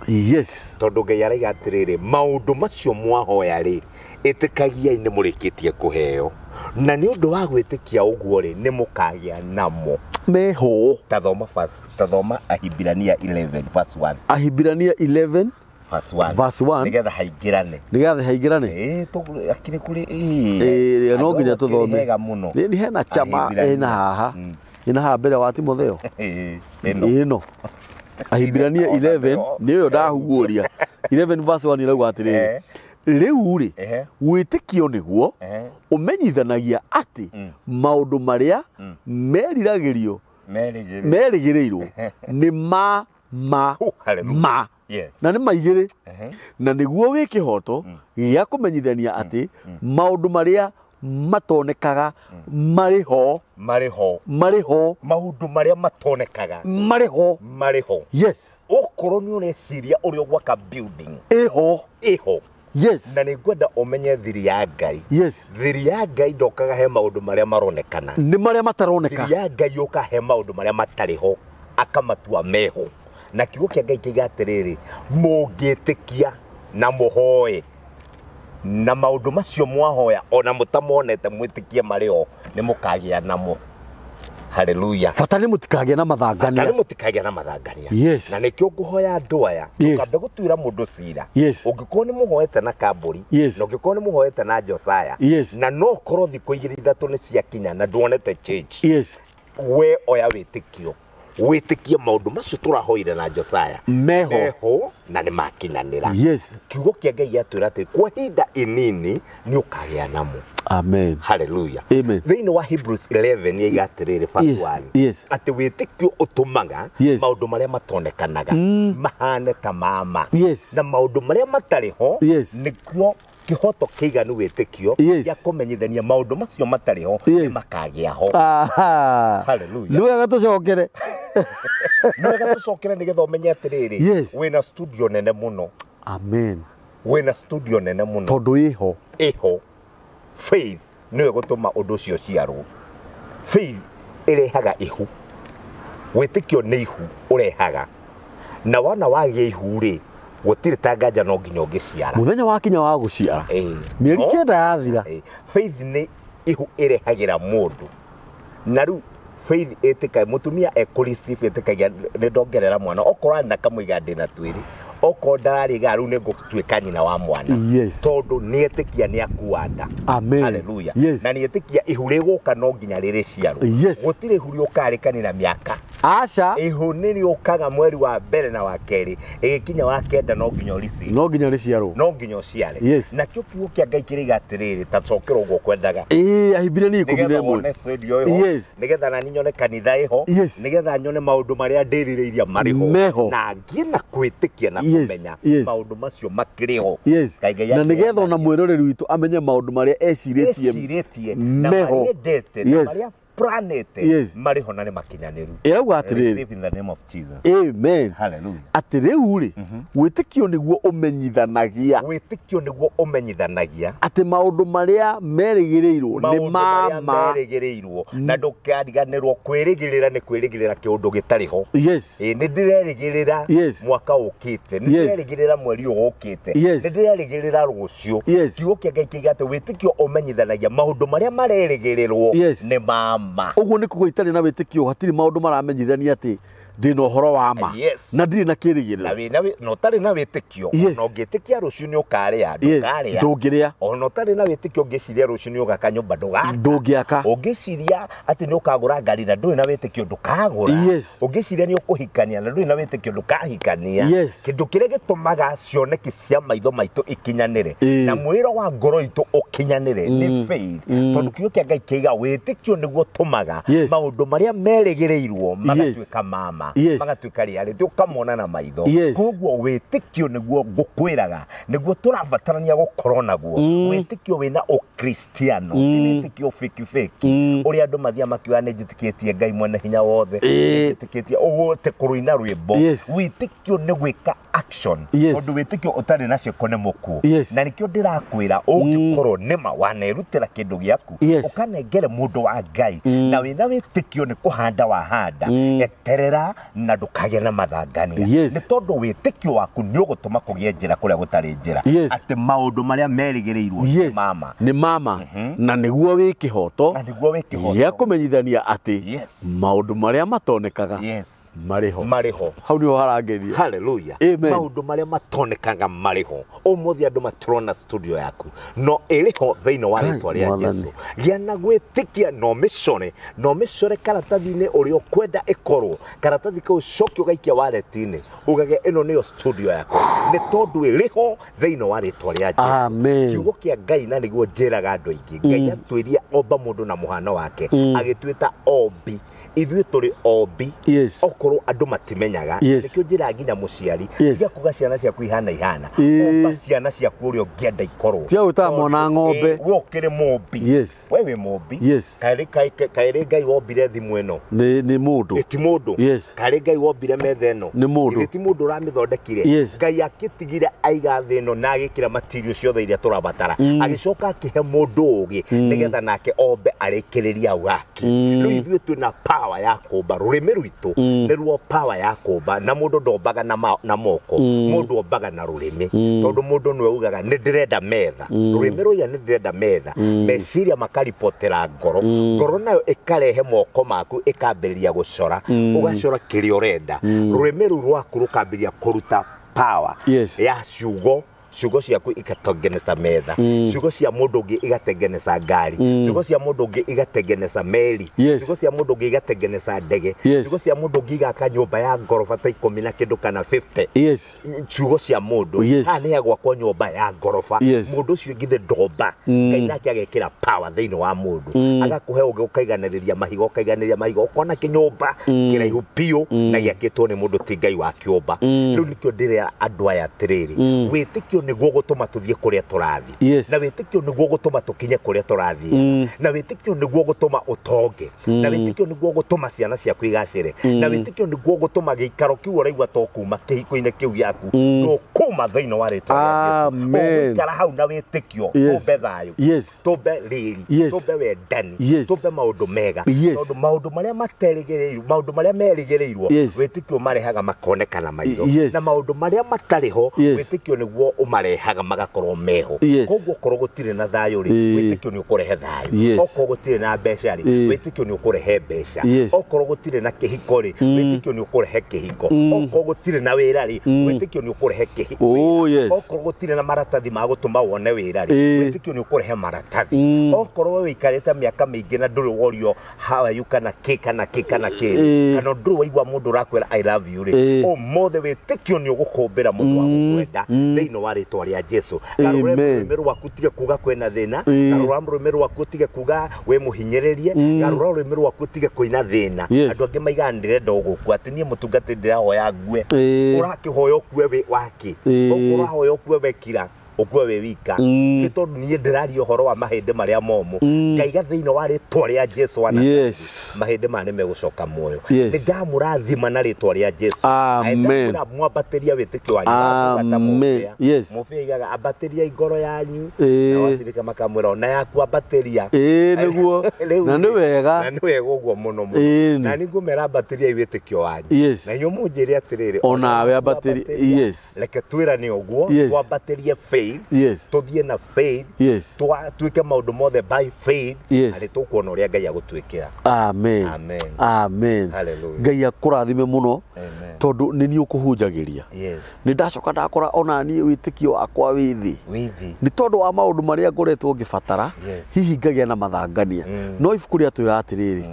Tondũ Ngai araiga atĩrĩrĩ, maũndũ macio mwahoya rĩ, ĩtĩkagiai nĩ mũrĩkĩtie kũheo. Na nĩ ũndũ wa gwĩtĩkia ũguo rĩ, nĩ mũkagĩa namo. Meho. Tathoma verse, tathoma Ahibirania 11 verse 1. Ahibirania 11 verse 1. Verse 1. Nĩgetha haingĩrane. Nĩgetha haingĩrane. Ĩĩ, akĩrĩ kũrĩ, ĩĩ, no nginya tũthome. Hega mũno. Nĩ hena chama ĩna haha. Ĩna haha mbere wa Timotheo. Ĩĩ, ĩno. Ĩno. Ahibirania 11 nĩyo ndahuguũria. 11 verse 1 ĩrauga atĩrĩrĩ. Rĩu rĩ, wĩtĩkio nĩguo ũmenyithanagia atĩ maũndũ marĩa meriragĩrio merĩgĩrĩirwo nĩ ma ma ma. Na nĩ maigĩrĩ. Na nĩguo wĩ kĩhoto gĩa kũmenyithania atĩ maũndũ marĩa matonekaga marĩ ho. Marĩ ho. Marĩ ho. Maũndũ marĩa matonekaga marĩ ho. Marĩ ho. Yes. Okorwo nĩ ũreciria ũrĩa ũgwaka building. Ĩho. Ĩho. Yes. Na nĩ ngwenda ũmenye thiri ya Ngai. Yes. Thiri ya Ngai ndokaga he maũndũ marĩa maronekana. Nĩ marĩa mataroneka. Thiri ya Ngai yũkaga he maũndũ marĩa matarĩ ho, akamatua meho. Na kiugo kĩa Ngai kĩiga atĩrĩrĩ, mũngĩtĩkia na mũhoe, na maũndũ macio mwahoya ona mũtamonete mwĩtĩkie marĩ ho, nĩ mũkagĩa namo. Hallelujah. Bata nĩ mũtikagĩe na mathangania. Bata nĩ mũtikagĩe na mathangania. Yes. Na nĩkĩo ngũhoya andũ aya, Yes. ndũkambe gũtuĩra mũndũ cira. Yes. Ũngĩkorwo nĩ mũhoete na Kambũri, Yes. na ũngĩkorwo nĩ mũhoete na Josiah, Yes. na no ũkorwo thikũ igĩrĩ ithatũ nĩ ciakinya na nduonete change. Yes. We oya wĩtĩkio. Wĩtĩkie maũndũ macio tũrahoire na Josiah. Meho. Meho na nĩ makinyanĩra. Yes. Kiugo kĩa Ngai gĩatwĩra atĩ kwa ihinda inini nĩ ũkagĩa namo. Amen. Hallelujah. Amen. Thĩinĩ wa Hebrews 11 yaiga atĩrĩrĩ verse Yes. 1. Yes. Atĩ wĩtĩkio ũtũmaga Yes. maũndũ marĩa matonekanaga mahane ta mama. Yes. Na maũndũ marĩa matarĩ ho Yes. nĩkĩo kĩhoto kĩiganu wĩtĩkio Yes. gĩa kũmenyithania maũndũ macio matarĩ ho Yes. nĩ makagĩa ho. Aha. Hallelujah. Nĩ wega tũcokere. Nĩ wega tũcokere nĩgetha ũmenye atĩrĩrĩ, Yes. wĩna studio nene mũno. Amen. Wĩna studio nene mũno. Tondũ ĩho. Ĩho. Faith nĩyo ĩgũtũma ũndũ ũcio ũciarwo. Faith ĩrehaga ihu. Wĩtĩkio nĩ ihu ũrehaga. Na wona wagĩa ihu rĩ, gũtirĩ ta nganja no nginya ũngĩciara. Mũthenya wakinya wa gũciara. Mĩeri 9 yathira. Faith nĩ ihu ĩrehagĩra mũndũ. Na rĩu Faith ĩtĩkagia mũtumia ekũreceive ĩtĩkagia nĩ ndongerera mwana. Okorwo arĩ na kamũiga ndĩna twĩrĩ, okorwo ndararĩga rĩu nĩ ngũtuĩka nyina wa mwana. Yes. Tondũ nĩ etĩkia nĩ akua nda. Amen. Hallelujah. Yes. Na nĩ etĩkia ihu rĩgũka no nginya rĩrĩciarwo. Yes. Gũtirĩ ihu rĩũkaga rĩkanina mĩaka. Aca. Ihu nĩ rĩũkaga mweri wa mbere na wa kerĩ, ĩgĩkinya wa kenda no nginya ũrĩci. No nginya rĩciarwo. No nginya ũciare. Yes. Nakĩo kiugo kĩa Ngai kĩrĩiga atĩrĩrĩ, ta cokera ũguo kwendaga. Ĩĩ, Ahibirania ikũmi na Nĩgetha ĩmwe. wone studio ĩho. Yes. Nĩgetha nani nyone kanitha ĩho. Yes. Nĩgetha nyone maũndũ marĩa ndĩrirĩirie marĩ ho. Meho. Na ngĩe na kwĩtĩkia na Yes. kũmenya Yes. maũndũ macio makĩrĩ ho. Yes. Ngai Ngai Na nĩgetha ona akĩonania. mwĩroreri witũ amenye maũndũ marĩa ecirĩtie. Ecirĩtie na Meho. marĩa endete na Yes. marĩa planete Yes. marĩ ho na nĩ makinyanĩru. Ĩrauga atĩrĩrĩ. Receive in the name of Jesus. Amen. Hallelujah. Atĩ rĩu rĩ, wĩtĩkio nĩguo ũmenyithanagia. Wĩtĩkio nĩguo ũmenyithanagia. Atĩ maũndũ marĩa merĩgĩrĩirwo nĩ Maũndũ marĩa ma ma. merĩgĩrĩirwo. Na ndũkariganĩrwo kwĩrĩgĩrĩra nĩ kwĩrĩgĩrĩra kĩũndũ gĩtarĩ ho. Yes. Ĩĩ, nĩ ndĩrerĩgĩrĩra Yes. mwaka ũkĩte, nĩ Yes. ndĩrerĩgĩrĩra mweri ũyũ ũkĩte, Yes. nĩ ndĩrerĩgĩrĩra rũciũ. Yes. Kiugo kĩa Ngai kĩiga atĩ wĩtĩkio ũmenyithanagia maũndũ marĩa marerĩgĩrĩrwo Yes. nĩ ma ma. Ũguo nĩ kuga itarĩ na wĩtĩkio hatirĩ maũndũ maramenyithania atĩ ndĩna ũhoro wa ma. Yes. Na ndirĩ na kĩrĩgĩrĩro. Na wĩna na ũtarĩ na wĩtĩkio, Yes. ona ũngĩtĩkia rũciũ nĩ ũkarĩa, Yes. ndũkarĩa. Ndũngĩrĩa. Ona ũtarĩ na wĩtĩkio ũngĩciria rũciũ nĩ ũgaka nyũmba, ndũgaka. Ndũngĩaka. Ũngĩciria atĩ nĩ ũkagũra ngari na ndũrĩ na wĩtĩkio, ndũkagũra. Yes. Ũngĩciria nĩ ũkũhikania na ndũrĩ na wĩtĩkio, ndũkahikania. Yes. Kĩndũ kĩrĩa gĩtũmaga cioneki cia maitho maitũ ikinyanĩre Ĩĩ. na mwĩro wa ngoro itũ ũkinyanĩre nĩ faith. Tondũ kiugo kĩa Ngai kĩiga wĩtĩkio nĩguo ũtũmaga Yes. maũndũ marĩa merĩgĩrĩirwo magatuĩka mama. Yes. Magatuĩka reality, ũkamona na maitho. Yes. Koguo wĩtĩkio nĩguo ngũkwĩraga, nĩguo tũrabatarania gũkorwo naguo. Wĩtĩkio wĩna ũkristiano, ti wĩtĩkio fake fake. Ũrĩa andũ mathiaga makiuga nĩ njĩtĩkĩtie Ngai mwene hinya wothe, Ĩĩ. nĩ njĩtĩkĩtie ũguo te kũrũina rwĩmbo. Yes. Wĩtĩkio nĩ gwĩka action. Yes. Tondũ wĩtĩkio ũtarĩ na ciĩko nĩ mũkuũ. Yes. Na nĩkĩo ndĩrakwĩra ũngĩkorwo nĩma wanerutĩra kĩndũ gĩaku, Yes. ũkanengere mũndũ wa Ngai, na wĩna wĩtĩkio nĩ kũhanda wahanda, eterera Na ndũkagĩa na mathangania, nĩ tondũ wĩtĩkio waku nĩ ũgũtũma kũgĩe njĩra kũrĩa gũtarĩ njĩra, atĩ maũndũ marĩa merĩgĩrĩirwo nĩ mama. Nĩ mama. Na nĩguo wĩ kĩhoto Na nĩguo wĩ kĩhoto gĩa kũmenyithania atĩ maũndũ marĩa matonekaga marĩ ho. Marĩ ho. Hau nĩho harangenia. Haleluya. Amen. Maũndũ marĩa matonekaga marĩ ho. Ũmũthĩ andũ matirona studio yaku, no ĩrĩ ho thĩinĩ wa Kai, rĩtwa rĩa Mwathani. Jesu. Gĩa na gwĩtĩkia na ũmĩcore, na ũmĩcore karatathi-inĩ ũrĩa ũkwenda ĩkorwo. Karatathi kau coke ũgaikia wallet-inĩ, ugage ĩno nĩyo studio yakwa, nĩ tondũ ĩrĩ ho thĩinĩ wa rĩtwa rĩa Jesu. Amen. Kiugo kĩa Ngai, na nĩguo njĩraga andũ aingĩ, Ngai atwĩria omba mũndũ na mũhano wake, agĩtuĩta ombi. Ithuĩ tũrĩ ombi. Okorwo andũ matimenyaga, nĩkĩo njĩraga nginya mũciari, tiga kuga ciana ciaku ihana ihana. Omba ciana ciaku ũrĩa ũngĩenda ikorwo. Tiga gwĩtaga mwana ng'ombe. We ũkĩrĩ mũmbi. We wĩ mũmbi. Kaĩrĩ Ngai wombire thimũ ĩno? Nĩ mũndũ. Ti mũndũ? Kaĩrĩ Ngai wombire metha ĩno? Nĩ mũndũ. Githĩ ti mũndũ ũramĩthondekire? Ngai akĩtigire aiga thĩ ĩno na agĩkĩra material ciothe iria tũrabatara, agĩcoka akĩhe mũndũ ũgĩ nĩgetha nake ombe arĩkĩrĩria waki. Rĩu ithuĩ twĩna power ya kũmba. Rũrĩmĩ rwitũ nĩruo power ya kũmba. Na mũndũ ndombaga na moko, mũndũ ombaga na rũrĩmĩ, tondũ mũndũ nĩwe ugaga nĩ ndĩrenda metha. Rũrĩmĩ rũiga nĩ ndĩrenda metha, meciria makaribotera ngoro, ngoro nayo ĩkarehe moko maku, ĩkambĩrĩria gũcora. Ũgacora kĩrĩa ũrenda. Rũrĩmĩ rũu rwaku rũkambĩrĩria kũruta power ya ciugo. Ciugo ciaku igatengeneza metha, ciugo cia mũndũ ũngĩ igatengeneza ngari, ciugo cia mũndũ ũngĩ igatengeneza meri, ciugo cia mũndũ ũngĩ igatengeneza ndege, ciugo cia mũndũ ũngĩ igaka nyũmba ya ngoroba ta 10 na kĩndũ kana 50. Ciugo cia mũndũ, haha nĩ gwakwo nyũmba ya ngoroba. Mũndũ ũcio githĩ ndomba? Ngai nake agekĩra power thĩinĩ wa mũndũ, agakũhe ũgĩ, ũkaiganĩrĩria mahiga, ũkaiganĩrĩria mahiga, ũkona kĩnyũmba kĩraihu biũ na gĩakĩtwo nĩ mũndũ, ti Ngai wa kĩũmba. Rĩu nĩkĩo ndĩrera andũ aya atĩrĩrĩ, wĩtĩkio nĩguo gũtũma tũthiĩ kũrĩa tũrathiĩ, na wĩtĩkio nĩguo gũtũma tũkinye kũrĩa tũrathiĩ, na wĩtĩkio nĩguo gũtũma ũtonge, na wĩtĩkio nĩguo gũtũma ciana ciaku igacĩre, na wĩtĩkio nĩguo gũtũma gĩikaro kĩu ũraigua to kuma kĩhiko-inĩ kĩu gĩaku, ndũkuma thĩinĩ wa rĩtwa rĩa Jesu. Amen. Ũgũikara hau na wĩtĩkio, tũmbe thayũ, tũmbe rĩri, tũmbe wendani, tũmbe maũndũ mega, tondũ maũndũ marĩa materĩgĩrĩirwo, maũndũ marĩa merĩgĩrĩirwo, wĩtĩkio marehaga makoneka na maitho, na maũndũ marĩa matarĩ ho, wĩtĩkio nĩguo ũmarehaga magakorwo meho. Koguo okorwo gũtirĩ na thayũ rĩ, wĩtĩkio nĩ ũkũrehe thayũ. Okorwo gũtirĩ na mbeca rĩ, wĩtĩkio nĩ ũkũrehe mbeca. Okorwo gũtirĩ na kĩhiko rĩ, wĩtĩkio nĩ ũkũrehe kĩhiko. Okorwo gũtirĩ na wĩra rĩ, wĩtĩkio nĩ ũkũrehe kĩhiko. Oh, yes. Okorwo gũtirĩ na maratathi ma gũtũma wone wĩra rĩ, wĩtĩkio nĩ ũkũrehe maratathi. Okorwo we wĩikarĩte mĩaka mĩingĩ na ndũrĩ worio how are you kana kĩ kana kĩ kana kĩ, kana ndũrĩ waigua mũndũ ũrakwĩra "I love you" rĩ, ũmũthĩ wĩtĩkio nĩ ũgũkũmbĩra mũndũ wa gũkwenda thĩinĩ wa rĩtwa rĩa Jesu. Garũra Amen. rũrĩmĩ rwaku tige kuga kwĩna thĩna. Garũra rũrĩmĩ rwaku tige kuga wĩ mũhinyĩrĩrie. Garũra rũrĩmĩ rwaku tige kũina thĩna. Andũ angĩ maigaga ndĩrenda ũgũkua, atĩ niĩ mũtungatĩri ndĩrahoya ngue. Ũrakĩhoya ũkue wĩ waki? Ũrahoya ũkue wekira, ũkue wĩ wika? Nĩ tondũ niĩ ndĩraria ũhoro wa mahĩndĩ marĩa momũ, ngaiga thĩinĩ wa rĩtwa rĩa Jesu wa Nazareti, mahĩndĩ maya nĩ megũcoka muoyo. Nĩ ndamũrathima na rĩtwa rĩa Jesu. Amen. Ndakwĩra mwambatĩria wĩtĩkio wanyu. Wakuga ta Amen. mũbĩa. Mũbĩa aigaga ambatĩria ngoro yanyu, na wacirika makamwĩra ona yaku ambatĩria. Nĩguo. Rĩu Na nĩ rĩ, wega. Na nĩ wega ũguo mũno mũno. Na nĩ ngũmera ambatĩriai wĩtĩkio wanyu. Na inyuĩ mũnjĩre atĩrĩrĩ, Onawe ona waku ambatĩria. ambatĩria. Reke twĩrane ũguo, twambatĩrie faith, tũthiĩ na faith, twĩke maũndũ mothe by faith, na nĩ tũkuona ũrĩa Ngai agũtwĩkĩra. Amen. Amen. Amen. Hallelujah. Ngai akũrathime mũno, Amen. tondũ nĩ niĩ ũkũhunjagĩria. Nĩ ndacoka ndakora ona niĩ wĩtĩkio wakwa wĩ thĩ, Wĩthi. Nĩ tondũ wa maũndũ marĩa ngoretwo ngĩbatara, hihi ngagĩa na mathangania. No ibuku rĩatwĩra atĩrĩrĩ,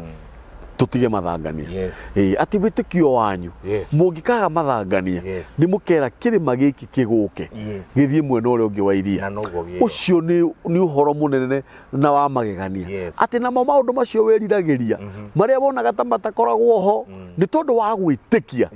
tũtige mathangania. Atĩ wĩtĩkio wanyu, mũngĩkaga mathangania, nĩ mũkera kĩrĩma gĩkĩ kĩgũke, gĩthiĩ mwena ũrĩa ũngĩ wa iria. Na noguo gĩo. Ũcio nĩ ũhoro mũnene na wa magegania, atĩ namo maũndũ macio wĩriragĩria, marĩa wonaga ta matakoragwo ho, nĩ tondũ wa gwĩtĩkia,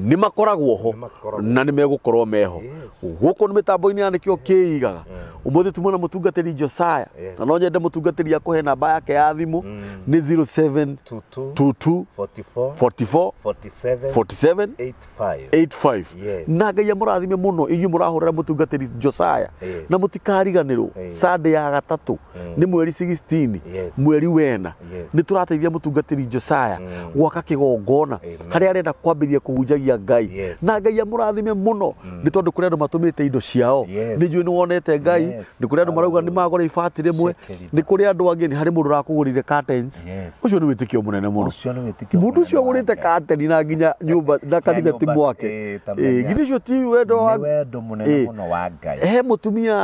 nĩ makoragwo ho, Nĩ makoragwo. Na nĩ megũkorwo meho. Gũkũ nĩ mĩtambo-inĩ ya nĩkĩo kĩigaga. Ũmũthĩ tuma na mũtungatĩri Josiah. Na no nyende mũtungatĩri akũhe namba yake ya thimũ. Nĩ 07 22. 22 22 44 44 47 47 85. 85. Yes. Na Ngai amũrathime mũno inyuĩ mũrahũrĩra mũtungatĩri Josiah. Yes. Na mũtikariganĩrwo, Sunday ya gatatũ nĩ mweri 16, Yes. mweri wena, Yes. nĩ tũrateithia mũtungatĩri Josiah gwaka kĩgongona Amen. harĩa arenda kwambĩrĩria kũhunjagia Ngai. Yes. Na Ngai amũrathime mũno nĩ tondũ kũrĩ andũ matũmĩte indo ciao. Yes. Nĩ njũĩ nĩ wonete Ngai. Yes. Nĩ kũrĩ andũ marauga nĩ magũra ibati rĩmwe. Shekeri. Nĩ kũrĩ andũ angĩ, nĩ harĩ mũndũ ũrakũgũrire curtains. Yes. Ũcio nĩ wĩtĩkio mũnene mũno. Ũcio nĩ wĩtĩkio Mũndũ mũnene ũcio wa ũgũrĩte Ngai. kateni na nginya nyũmba na kanitha ti nyũmba, mwake. ta menya. Githĩ ũcio ti wendo wa Nĩ wendo mũnene mũno wa Ngai. He mũtumia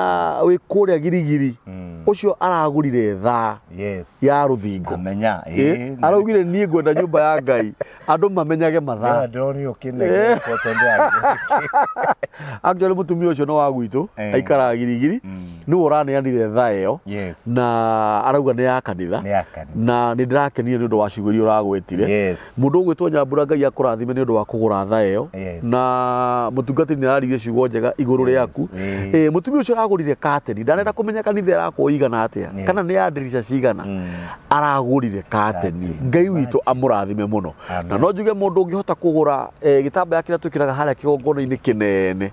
wĩ kũrĩa Girigiri, ũcio aragũrire thaa Yes. ya rũthingo. Amenya. Araugire, niĩ ngwenda nyũmba ya Ngai andũ mamenyage mathaa. Ndĩronio kĩnegeko tondũ Actually, mũtumia ũcio no wa gwitũ, aikaraga Girigiri, nĩwe ũraneanire thaa ĩyo. Na arauga nĩ ya kanitha. Nĩ ya kanitha. Na nĩ ndĩrakenire nĩ ũndũ wa ciugo iria ũragwetire. Mũndũ ũgwĩtwo Nyambura, Ngai akũrathime nĩ ũndũ wa kũgũra thaa ĩyo. Na mũtungatĩri nĩ araririe ciugo njega igũrũ rĩaku. Mũtumia ũcio ũragũrire kateni ndarenda kũmenya kanitha ĩrakwo igana atĩa, kana nĩ ya ndirica cigana, aragũrire kateni. Ngai witũ amũrathime mũno. Amen. Na no njuge mũndũ ũngĩhota kũgũra gĩtambaya kĩrĩa twĩkĩraga harĩa kĩgongona-inĩ kĩnene,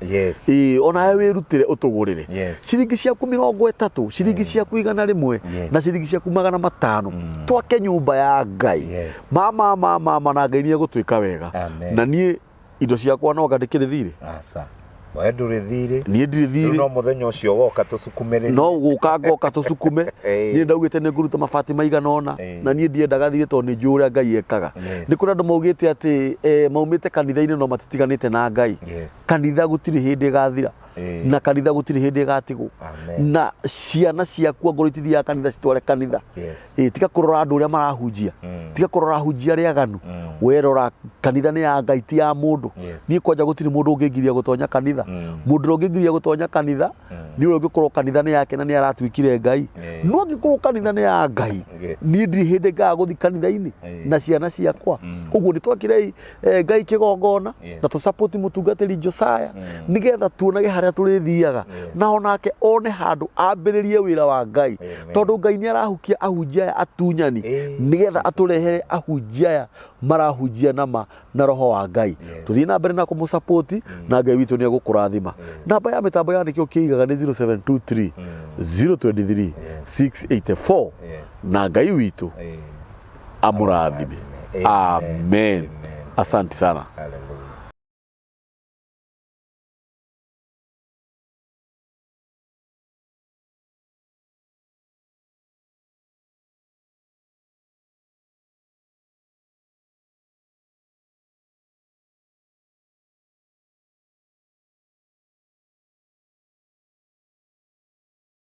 onawe wĩrutĩre ũtũgũrĩre. Ciringi ciaku 30, ciringi ciaku 100, na ciringi ciaku 500, twake nyũmba ya Ngai. Mama mama mama, na Ngai nĩ egũtwĩka wega. Amen. Na niĩ indo ciakwa no anga ndĩkĩrĩ thirĩ. Aca. We ndũrĩ thirĩ. Niĩ ndirĩ Rĩu thirĩ. no mũthenya ũcio woka tũcukumĩrĩrie. No gũka ngoka tũcukume. Niĩ ndaugĩte nĩ ngũruta mabati maigana ũna. Na niĩ ndiendaga thirĩ tondũ nĩ njũĩ ũrĩa Ngai ekaga. Nĩ kũrĩ andũ maugĩte atĩ maumĩte kanitha-inĩ no matitiganĩte na Ngai. Kanitha gũtirĩ hĩndĩ ĩgathira. Na kanitha gũtirĩ hĩndĩ ĩgatigwo. Amen. Na ciana ciaku angorwo itithiaga kanitha, citware kanitha. Tiga kũrora andũ ũrĩa marahunjia. Tiga kũrora ahunjia arĩa aganu. Werora kanitha nĩ ya Ngai, ti ya mũndũ. Niĩ kwanja gũtirĩ mũndũ ũngĩngiria gũtonya kanitha. Mũndũ ũrĩa ũngĩngiria gũtonya kanitha nĩ ũrĩa ũngĩkorwo kanitha nĩ yake na nĩ aratuĩkire Ngai. No angĩkorwo kanitha nĩ ya Ngai, niĩ ndirĩ hĩndĩ ngaga gũthiĩ kanitha-inĩ na ciana ciakwa. Ũguo nĩ twakirei Ngai kĩgongona na tũsapoti mũtungatĩri Josiah, nĩgetha tuonage harĩa tũrĩthiaga, na onake one handũ ambĩrĩrie wĩra wa Ngai. Amen. Tondũ Ngai nĩ arahukia ahunjia aya atunyani, nĩgetha atũrehere ahunjia aya marahunjia nama na roho wa Ngai. Tũthiĩ na mbere na kũmũsapoti, na Ngai witũ nĩ egũkũrathima. Namba ya mĩtambo ya nĩkĩo kĩigaga nĩ 0723 023 684. Na Ngai witũ amũrathime. Amen. Amen. Amen. Asante sana. Hallelujah.